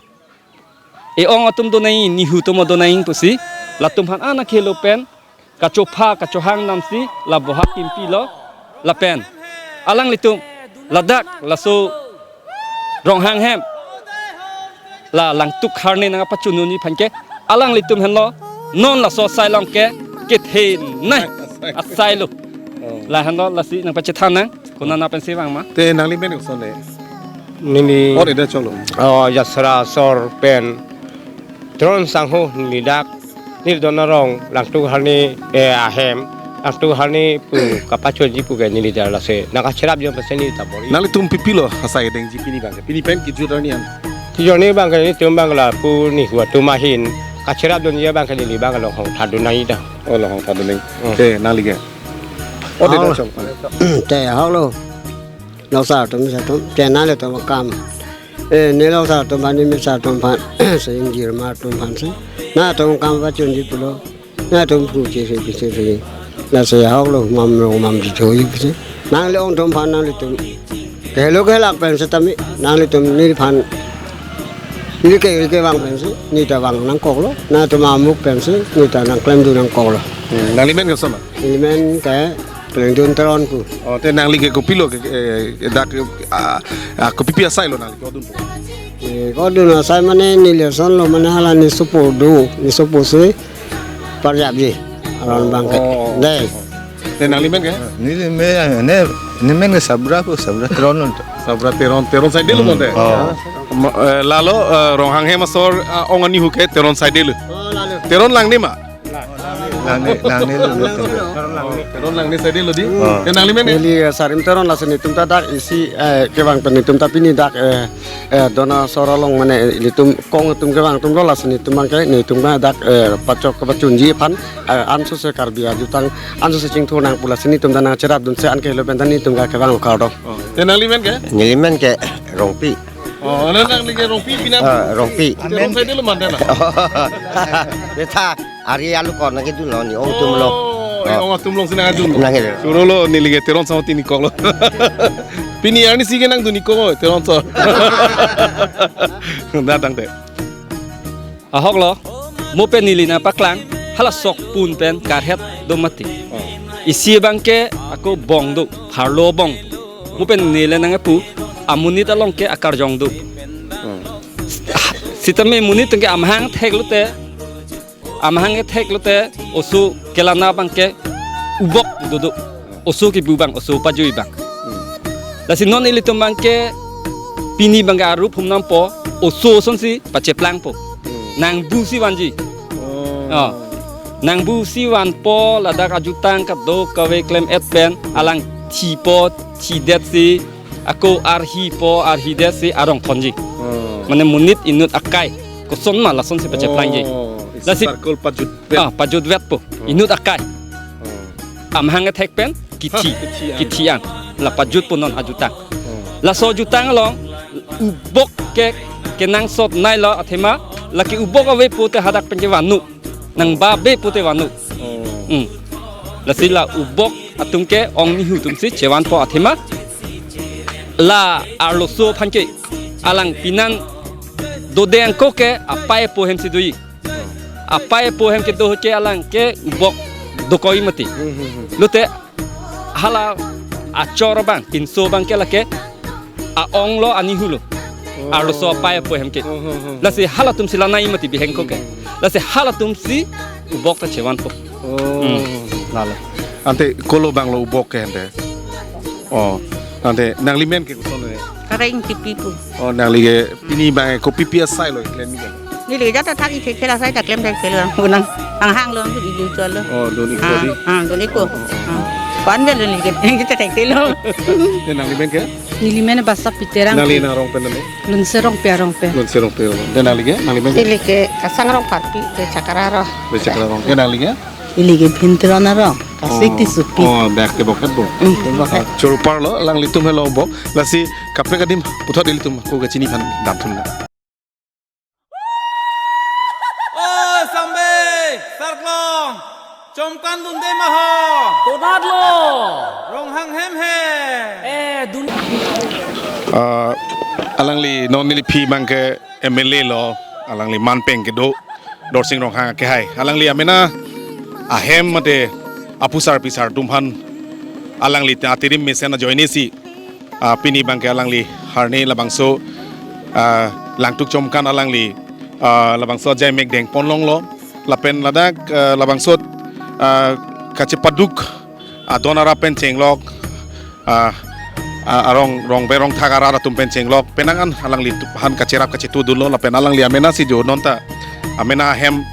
e-ong atum do nai, nihu atum do nai pusi, latum aphan an akhelo pen kachopha kachohang namsi la Bohag Kimpi lo lapen alanglitum ladak laso Ronghang hem la Langtuk Harne nangpachunji aphan ke alanglitum henlo non laso asai along ke kethenei asai lo. Oh. La henlo lasi nangpachethan nang konat pensi vang ma. Te nangli men koson de? Neli Or ida cholo. Oh, Jasra asor pen Teron sangho neli dak Nirdon arong Langtuk Harne, eh, ahem Langtuk Harne pu kapachunji pu ke neli dak lasi nangkacherap jong pensi neli ta bor-i. Nanglitum pipilo asai dengji pini abang ke? Pini pen kejut arni an. Kejut arni abang ke nelitum abang lapu nihu atum ahin kacherap dunji abang ke neli abang Longhong thadun nai dak. Oh, Longhong thadun nai. Hmm. Te nangli ke? Or ida Oh. cholo. Te holo. Longsa atum sa atum, te nanglitum akam. Eh, ne longsa atum aphan, ne mesa atum aphan, se ingjirma atum aphan si. Nangtum akam pachunji pulo. Nangtum pu che se, che se. Lasi ahok lo, mam lo, mam ji cho ji se. Nangli-ong atum aphan nanglitum kehelo kehelak pen setame, nanglitum neliphan neli ke, neli kevang pensi, neli ta vang nangkoklo. Nangtum amuk pensi, neli ta nangklemdun nangkoklo. Hmm, nangli men koson ma? Neli men ke Plengdun Teron pu. Oh, te nangli ke kopilo ke, eh, dak, ah, ah, kopipi asai lo nangli ke-odun pu? Eh, ke-odun asai mane neli ason lo mane hala ne sopo do, ne sopo si parjapji aron abang ke. Oh. Dei. Te nangli men ke? Neli men, ne, ne men ke Sabra pu, Sabra Teron lo. Sabra Teron, Teron side lo Hmm. mon te? Oh. Ma, eh, lalo, eh, Ronghang hem asor, ah, ong anihu ke Teron side lo. Oh, lalo. Teron langne ma? Langne, langne lo, lo, lo. Teron langne side lo dei. Oh. Te nangli men ke? Neli, eh, Sarim Teron, lasi netum ta dak isi, eh, kevang pen netum ta pini dak, eh, eh, Don asor along mane netum kong atum kevang atum lo, lasi netum abang ke netum ta dak, eh, pachok pachunji aphan, eh, anso se Karbi ajutang anso se chingthur nang pu lasi netum ta nangcherap dunsi an kehelo pen ta netum ta kevang lo kardom. Oh. Te nangli men ke? Neli men ke Rongpi. Oh, nang, nangli ke Rongpi pi nang? Ah, Rongpi. Teron side lo man te na? Betha, ari alu kon nangkedun lo ne-ong atum lo. Oh, eh, Oh. ong atum along si nangdun. Nangdun. Choro lo, neli ke Teron asor tini kok lo. Pini arni si ke nangdun-ik kok, Teron asor. Datang te. Ahok lo, mo pen neli nangpaklang, hala sok pun pen karhet do mati. Oh. Isi abang ke ako bong do, pharlo bong. Mo pen neli nangpu, amonit along ke akarjong do. Oh. Sitame monit atum ke amahang thek lote, amahang ke thek lote, oso kelana abang ke ubok dodo. Oso kebu abang, oso pajui abang. Hmm. Lasi non ilitum abang ke pini abang ke arup hum nampo, oso asonsi pacheplangpo. Hmm. Nangbu si vanji. Oh. Oh. Nangbu si vanpo ladak ajutang kadokave klem-et pen, alang thipo, thidet si, ako arhipo, arhidet si arong thonji. Oh. Mane monit inut akai. Koson ma lasonsi pacheplangji. Oh, isi Lasi circle pajutvet. Ah, pajutvetpo. Oh. Inut akai. Oh. Amahang kethek pen kithi. Kithi ang. Kithi ang. La pajutpo non ajutang. Oh. Laso ajutang along ubok ke kenangsot nai lo athema lake ubok ave pute hadak pen kevangnon. Nangba ave pute vangnon. Oh. Hmm. Lasi la ubok atum ke ong nihu atumsi chevanpo athema la arloso aphan ke alang pinan dodeng ko ke apei apo hemsi doji. Apei apo hem kedo ke alang ke ubok dokok-i mati. Hmm, hmm, hmm. Lote hala achor abang, pinso abang ke lake a-ong lo anihu lo. Oh. Arloso apei apo hem ke. Hmm, hmm, hmm. Lasi halatumsi lanai mati bihek ko ke. Hmm. Lasi halatumsi ubok ta chevanpo. Oh. Hmm. Lalo. Ante kolo abang lo ubok ke ante. Oh. Ante nangli men ke koson ne? Kara Ingtipi pu. Oh, nangli ke pini abang ke kopipi asai lo klem ke? Neli jat athak isi khela asai ta klem thekthelo. Unang anghang lo, neli ju cholo. Oh, dun-ik Ah, dodi. Ah, dun-ik ko. Oh, oh, oh. Ah. Kon bel neli ke, neli ta thekthelo. Te nangli men ke? Neli men Basa Piterang. Nangli nang arong pen ne? Lunse Rongpi arong pen. Lunse Rongpi arong. Te nangli ke? Nangli men ke? Neli ke Kasang Rongpharpi, Bechakra arong. Bechakra arong. Te nangli ke? Neli ke Bhin Teron arong. Kasik Oh, Tissopi. Oh, dak ke bokhet bo. Hmm, ke bokhet. Choro parlo, alanglitum helo bok. Lasi kaprek adim puthot ilitum ako kachini aphan damthun na. Oi, Sambe, Sarklong, chomkan dunde ma ho. Konat lo? Ronghang hem he. Eh, dun- Ah, alangli non neliphi abang ke M L A lo. alangli manpeng kedo Dorsing Ronghang akehai. Alangli amena ahem mate aphusar phisar atum aphan alangli ta atirim mesen ajoinesi, ah, pini abangke alangli arni labangso, ah, Langtuk Chomkan alangli, ah, labangso ajaimek dengpon longlo. Lapen ladak, ah, labangso, ah, kachepaduk adon arap pen chenglok, ah, ah, arong rongbe rongthak arat atum pen chenglok, penang an alangliphan kacherap kachetu dunlo, lapen alangli amenasi jo nonta amena ahem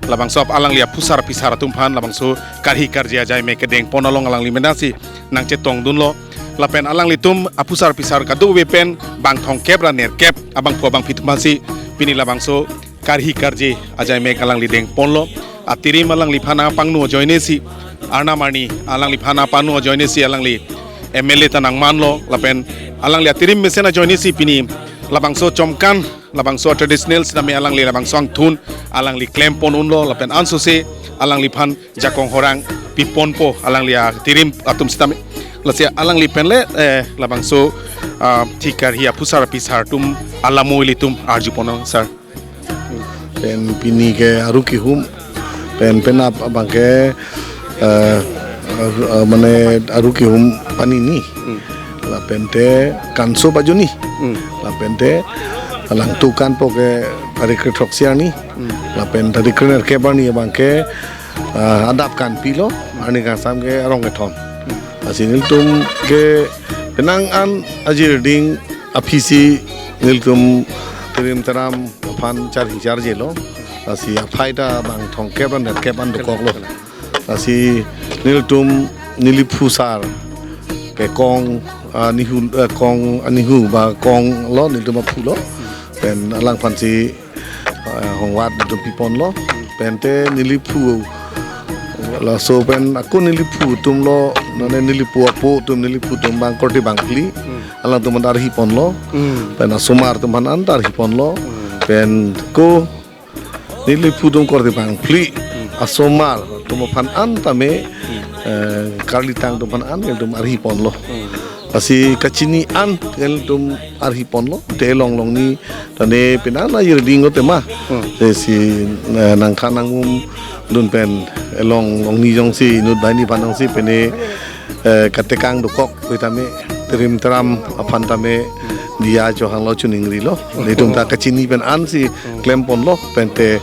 labangso alangli aphusar phisar atum aphan labangso karhi karje ajaimek kedengpon along alangli amenasi nangchetong dunlo. Lapen alanglitum aphusar phisar kadokave pen bang thomkep ra nerkep abangphu abangphi atum aphansi pini labangso karhi karje ajaimek alangli dengponlo. Atirim alangliphan nangpangno ajoinesi, arnam arni alangliphan nangpangno ajoinesi alangli M L A ta nangmanlo, lapen alangli atirim mesen ajoinesi pini labangso Chomkan, labangso traditional sitame alangli labangso angthun alangli klempon unlo, lapen ansose alangliphan jakong horang piponpo alangli atirim atum sitame. Lasi alangli penle, eh, labangso, ah, thik karhi aphusar phisar atum alam ilitum arjupon, sir. Pen pini ke aru kehum, pen penap abangke, eh, aru, eh, mane aru kehum pani ni. Hmm. Lapente kanso bajuni. Hmm. Lapente Langtuk Kanpo ke tarik kre throksi arni. Hmm. Lapen tarik kre nerkep arni abangke, ah, adap kanpilo, arni kangsam ke arong kethom. Lasi nelitum ke penang an ajir ding aphisi nelitum terim teram aphan charhi charjelo. Lasi aphai ta bang thomkep ra nerkep an dokoklo. Lasi nelitum neli phusar ke kong, ah, nihu, eh, kong, ah, nihu ba konglo, nelitum aphulo. Pen alangphansi, eh, hongwat nelitum piponlo. Pente neli phu, laso pen ako neli phu atumlo, nane neli phu apo atum, neli phu atum bang korte bangphli. Hmm. Alangtum an arhiponlo. Hmm. Pen asomar atum aphan an ta arhiponlo. Hmm. Pen ko neli phu atum korte bangphli. Hmm. Asomar atum aphan an tame, hmm, eh, karlitang atum aphan an nelitum arhiponlo. Hmm. Lasi kachini an nelitum arhiponlo, te long longni tane penang na yirding lo tema. Hmm. Te si, eh, nangthan nangmum dun pen, eh, long longni jongsi inut banghini aphan jongsi pene, eh, katekang dokok pu tame terim teram aphan tame diya chohanglo, choningrilo. Nelitum ta kachini pen ansi klemponlo, pente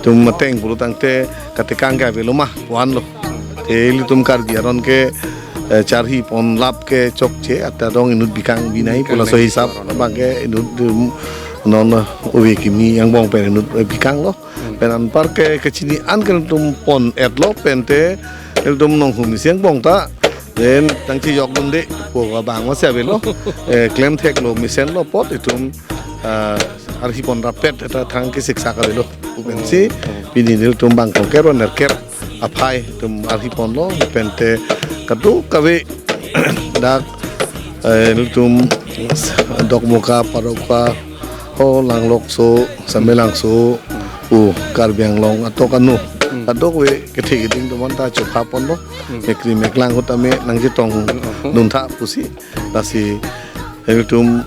tum mateng pulo tangte katekang ke avelo ma pu anlo. Te ilitum Karbi aron ke, eh, charhiponlap ke chokche, ata dong inut bikang binai pu laso hisap abangke inut, um, non ove kimi angbong pen inut bikanglo. Pen anpar ke kachini an ke nelitum pon-etlo, pente nelitum nonghum isi angbong ta, then nangchejok dunde pu abang masi avelo. Eh, klemtheklo mesenlo apot itum, ah, arhipon rapet eta thang ke siksa kavelo. Pu pensi pini nelitum bang thomkep ra nerkep aphai atum arhiponlo, pente kadokave dak, eh, nelitum Dokmoka, Paroka, ho Langlokso, Samelangso, pu Karbi Anglong atok anu, kadokave kethe keding atum anta chokhaponlo. Mekri meklang ahut tame nangchetong duntha pusi. Lasi nelitum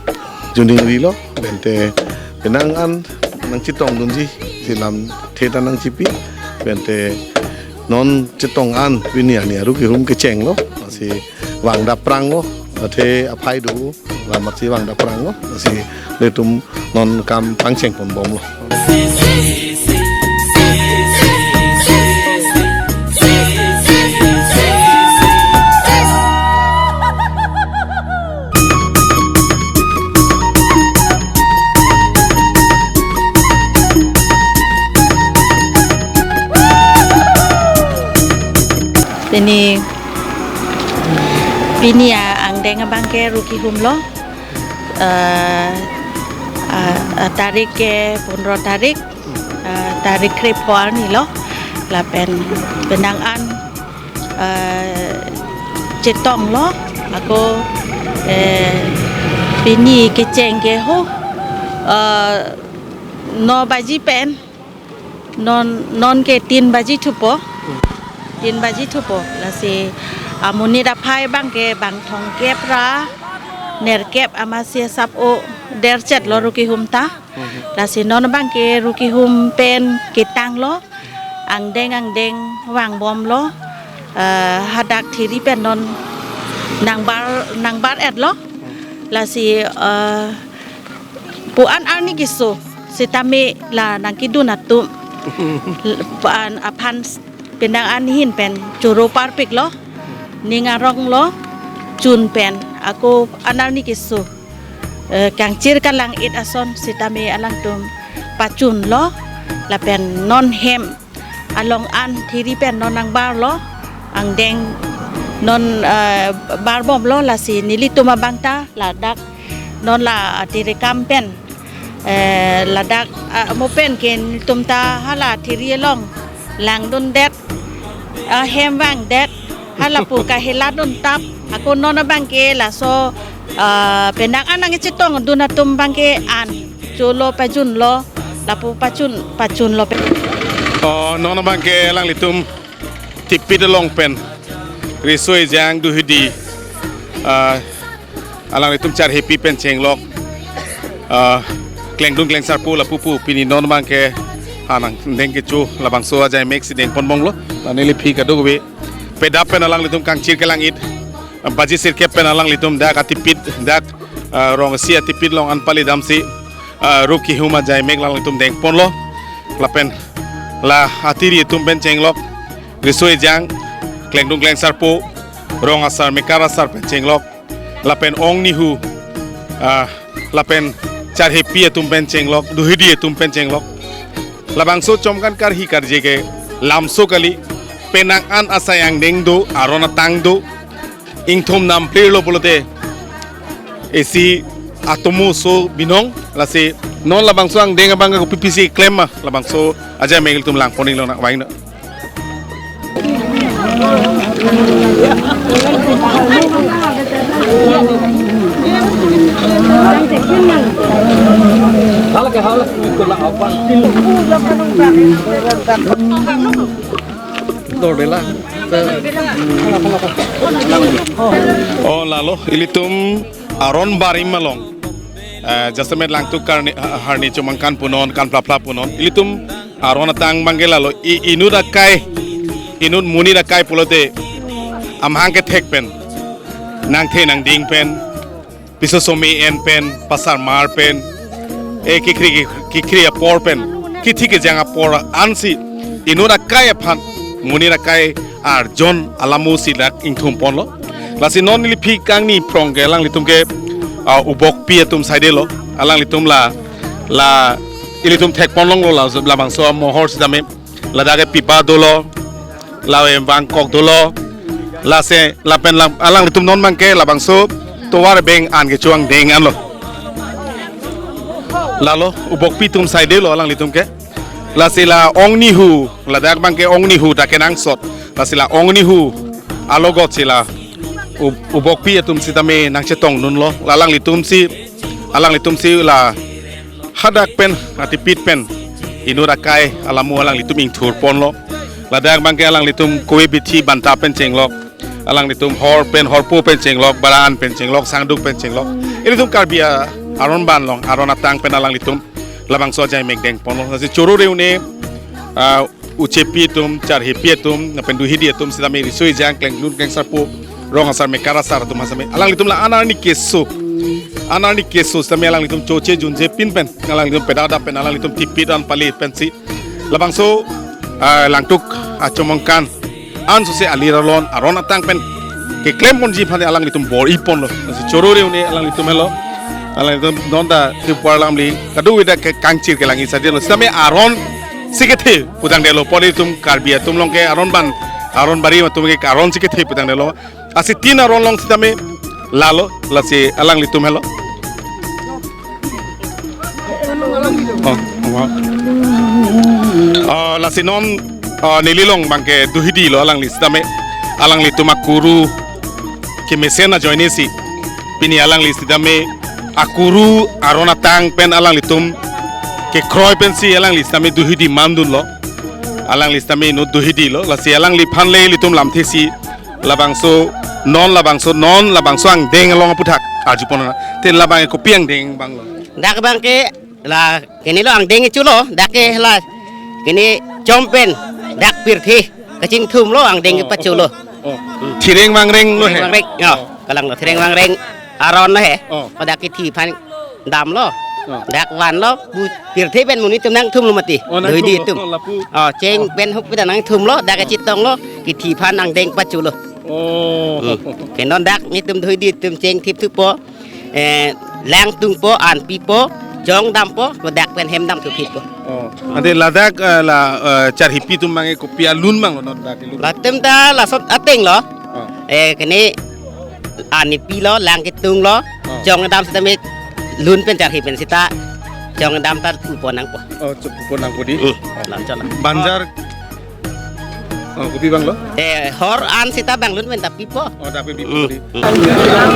choningrilo, pente penang an nangchetong dunji, si lamthe ta nangchipi, pente non chetong an pini ani aru kehum kechenglo, lasi vangdappranglo, athe aphai do, lamatsi vangdappranglo, lasi nelitum non kam pangchengponbomlo. Pini, pini a-angdeng abangke aru kehumlo. Eh, ah, ah, tarik ke pondro tarik, eh, tarik krepho arnilo. Lapen penang an, eh, chetonglo, ako, eh, pini kecheng ke ho, eh, no baji pen, non, non ke tin baji thupo. Tin baji thupo. Lasi amonit aphai abangke bang thomkep ra nerkep amatsi asap o. derchet lo ru kehum ta. Lasi non abangke ru kehum pen ketang lo. Angdeng angdeng vangbom lo. Eh, hadak thiri pen non nangbar nangbar-et lo. Lasi, eh, pu-an arni keso sitame la nangkedun atum pu-an aphan penang an ahin pen choro parpik lo, ning arong lo, chun pen ako pu-an arni keso, eh, kangchir kalang-it ason sitame alangtum pachun lo, lapen non hem along an thiri pen non nangbar lo, angdeng non, eh, barbom lo, lasi nelitum abang ta ladak non la atiri kam pen, eh, ladak, ah, mo pen ke nelitum ta hala thiri along langdundet, ah, hem vangdet, hala pu kahela dun tap, ako non abangke laso, ah, penang an nangchetongdun atum abangke an cholo pajun lo, lapu pachun pachun lo pen. Oh, non abangke alanglitum tipit along pen riso ejang duhidi, ah, alanglitum charhepi pen chenglok, ah, klengdun klengsarpo lapu pu pini non abangke hanang deng kecho labangso ajai mek si dengponbom lo. La neliphi kadokave pedap pen alanglitum kangchir kalang-it, ah, baji sirkep pen alanglitum dak atipit dak, ah, rong isi atipit along an pali damsi, ah, ru kehum ajai mek alanglitum dengpon lo. Lapen la atiri atum pen chenglok riso ejang, klengdun klengsarpo, rong asar mekar asar pen chenglok, lapen ong nihu, ah, lapen charhepi atum pen chenglok, duhidi atum pen chenglok. Labangso chomkan karhi karje ke lamso kali, penang an asai angdeng do, aron atang do, ingthum namplir lo pulote isi atomo so binong. Lasi non labangso angdeng abang ke kopi pisi klem ma, labangso ajai mek ilitum langpon-ik lonang, vang na. Dordela. Oh, lalo ilitum aron barim along, eh, jasemet langtuk karni, ha-, harni chomangkan punon, kan plapla punon. Ilitum aron atang abangke lalo i-, inut akai, inut monit akai pulote amahang kethek pen, nangthe nangding pen, piso some en pen, pasar mar pen, e kikhri, kikhri apor pen, kithi kejang apor ansi inut akai aphan, monit akai arjon alamo si dak ingthum ponlo. Lasi non neliphi kangni phrong ke alanglitum ke, ah, ubokpi atum side lo, alanglitum la, la ilitum thekpon longlo la, labangso amohor sitame, ladak ke pipa dolo, la em vangkok dolo, lasi lapen la, alanglitum non abangke labangso tovar beng an kecho angdeng anlo. Lalo ubokpi atum side lo alanglitum ke. Lasi la ong nihu, ladak abangke ong nihu ta kenangsot. Lasi la ong nihu alogot si la u-, ubokpi atum sitame nangchetongdunlo. La alanglitum si, alanglitum si la hadak pen, atipit pen inut akai alamo alanglitum ingthur ponlo. Ladak abangke alanglitum kove bithi banta pen chenglok, alanglitum hor pen, horpo pen chenglok, baran pen chenglok, sangduk pen chenglok. Ilitum Karbi a-, aron ban along, aron atang pen alanglitum labangso ajai mek dengponlo. Lasi choro reune, ah, uchepi atum, charhepi atum, lapen duhidi atum sitame riso ejang, klengdun klengsarpo, rong asar mekar asar atum hasame alanglitum la an arni keso, an arni keso sitame alanglitum choche junje pin pen, alanglitum pedada pen, alanglitum tipit an pali pensi labangso, ah, langtuk achomangkan ansose alir alon aron atang pen keklem ponji aphan alanglitum bor-i ponlo. Lasi choro reune alanglitum helo, alanglitum non ta Tripura alam li kadokave dak ke kangchir kelang-it sadi lo. Sitame aron si kethe putangdetlo, poli atum Karbi atum along ke aron ban, aron barim atum ke aron si kethe putangdetlo. Lasi tin aron along sitame lalo, lasi alanglitum helo. Oh, oh. Ah, lasi non, ah, neli along abangke duhidi lo alangli sitame, alanglitum akuru kemesen ajoine si pini alangli sitame akuru aron atang pen alanglitum kekroi pensi alangli sitame duhidi mandunlo. Alangli sitame inut duhidi lo, lasi alangliphan le ilitum lamthe si labangso, non labangso, non labangso angdeng along aputhak arjupon na. Te labang kopi angdeng abang lo? Dak abang ke la kene lo angdeng kecho lo, dak ke la kene chom pen dak pirthe kachingthum lo angdeng kepacho lo. Oh. Thireng vangreng lo he. Thireng vangreng, ya. Oh. Kalang lo thireng vangreng aron lo he. Oh. Dak kithi aphan damlo. Oh. Dak vanlo, bu pirthe pen monit atum nangthum lo mati. Oh, nangthum lo. Dhoidi atum. Oh, lapu. Oh, cheng pen huk pita nangthum lo, dak kachetong lo, kithi aphan angdeng pacho lo. Oh. Hmm. Ke non dak nelitum dhoidi atum chengthip thupo, eh, lang tungpo, an pipo, jong dampo, ladak pen hem dam thuphitpo. Oh. Ante ladak, eh, la, eh, charhipi atum abang ke kopi alun abang lo non dak kelun? Latum ta lasot ateng lo. Oh. Eh, kene an pi lo, lang ketung lo, oh, jong dam seta me lun pen charhi pen seta jong dam ta pupo nangpo. Oh, pupo nangpo dei. Hmm. Lam chala. Banjar. Oh, kopi abang lo? Eh, hor an seta bang lun pen ta pipo. Oh, dak pen pipo dei. Hmm.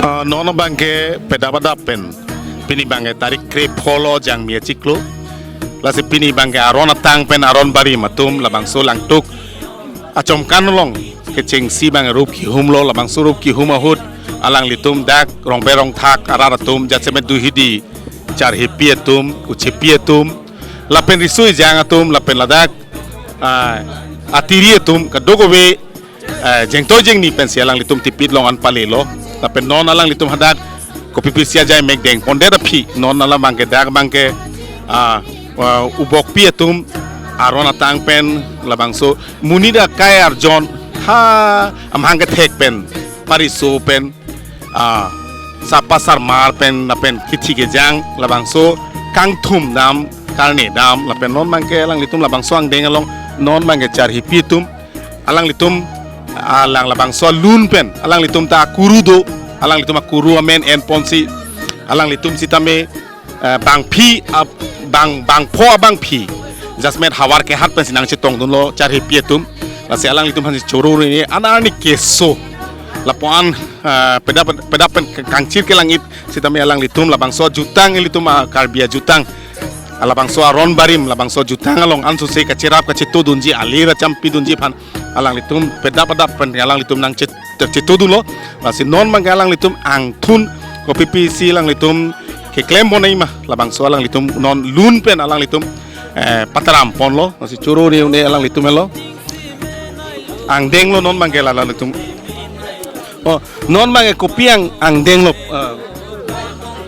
Ah, non abang ke pedap adap pen. Pini abang ke tarik krepho lo, Jangmi achiklo. Lasi pini abang ke aron atang pen aron barim atum labangso Langtuk achomkan along kechengsi abang rup kihum lo, labangso rup kihum ahut alanglitum dak rongbe rongthak arat atum, jasemet dhoidi charhipi atum, uchepi atum, lapen riso ejang atum, lapen ladak, ah, atiri atum kadokave, eh, jengtoi jengni pensi alanglitum tipit along an pale lo. Lapen non alanglitum hadak kopi pisi ajai mek dengpondet aphi non alam abang ke dak abang ke, ah, ah, ubokpi atum aron atang pen labangso monit akai arjon ha amahang kethek pen pariso pen, ah, sapa sarmar pen lapen kithi kejang labangso kangthum dam, karne dam, lapen non abang ke alanglitum labangso angdeng along non abang ke charhipi atum alanglitum, ah, lang labangso alun pen alanglitum ta akuru do, alanglitum akuru amen enponsi alanglitum sitame, eh, bangphi, ah, bang, bangpho abangphi jasemet havar kehat pensi nangchetongdunlo charhipi atum. Lasi alanglitum aphansi choro ri ne an arni keso lapu-an, eh, pedap, pedap pen kangchir kelang-it sitame alanglitum labangso ajutang, ilitum, ah, Karbi ajutang, ah, labangso aron barim, labangso ajutang along ansose kacherap kachetodunji, alir achampidunji aphan alanglitum pedap adap pen alanglitum nangchet-, chetodunlo. Lasi non abang ke alanglitum angthun kopi pisi alanglitum keklem bonai ma, labangso alanglitum non lun pen alanglitum, eh, pataram ponlo. Lasi choro ne une alanglitum helo. Angdeng lo non abang ke la alanglitum. Oh, non abang ke kopi ang, angdeng lo. Eh,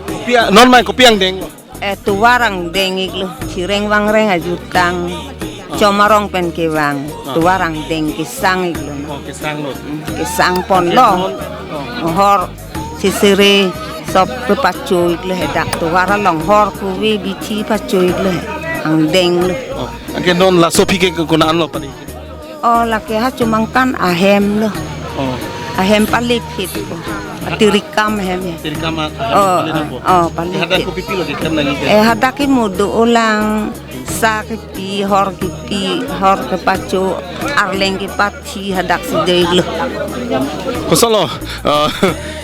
kopi a-, non abang ke kopi angdeng lo? Eh, tovar angdeng iklo, thireng vangreng ajutang. Chom arong pen kevang, ah, tovar angdeng kesang iklo na. Oh, kesang lo. Hmm, kesang ponlo. Oke, non, oh. Hor sisiri sop kepacho iklo he dak tovar along hor kuvi bithi pacho iklo he. Angdeng lo. Oh, anke non laso aphi ke konat lo padi? Oh, lake ha chomangkan ahem lo. Oh. Ahem palephit ko. Atirikam ahem ya. Tirikam a-, ahem. Oh, pale nangpo. Oh, palephit. Eh, hadak kopi pi lo keklem nangji ke? Eh, hadak ke mudu ulang, sa kepi, hor kepi, hor kepacho, arleng kepathi, hadak si dei lo. Kosonlo, eh,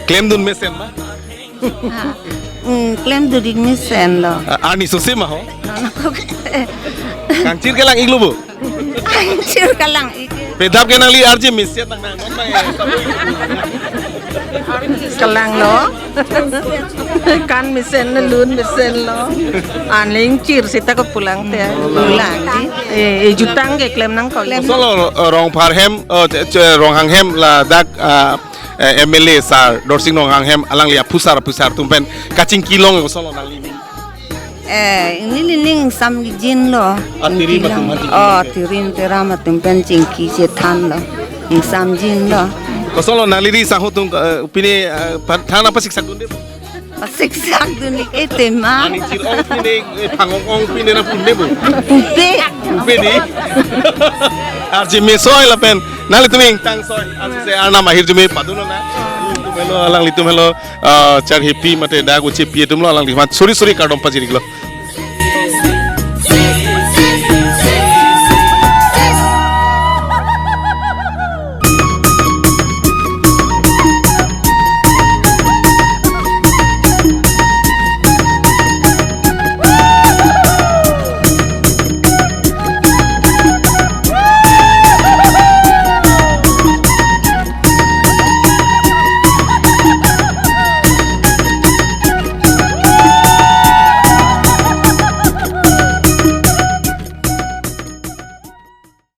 klemdun mesen ma? Ah, mm, klemdun ik mesen lo. Ah, arni sose ma ho? Nono kok. Kangchir kelang iklo bo? Kangchir kelang ik. Pedap ke nangli arje mesen nang nang. Kelang lo. Kan mesen lo, lun mesen lo. An lengchir seta ko pulang te. Pulang dei. Eh, eh, jutang keklem nangkok. Kosonlo, eh, Rongphar hem, eh, che-, che-, Ronghang hem ladak, ah, eh, M L A sar Dorsing Ronghang hem alangli aphusar aphusar atum pen kachingki long kosonlo nangli? Eh, neli ning sam jin lo. Atirim atum pen chingki. Oh, atirim atiram atum pen chingki chethan lo. Ning sam jin lo. Kosonlo nangli ri sangho atum, eh, pine, eh, pa-, than apa siksak dunde? Pasiksak dun ik e tema. Arni chir ong pine, eh, phang ong ong pine nangpupe bo? Pupe. Pupe dei. Arje me soi lapen nanglitum ingtang soi. Ansose arnam ahirjume padun nang. Ilitum helo, alanglitum helo, ah, charhipi mate dak uchepi atum lo, alanglitum aphan suri suri kardom pajir iklo.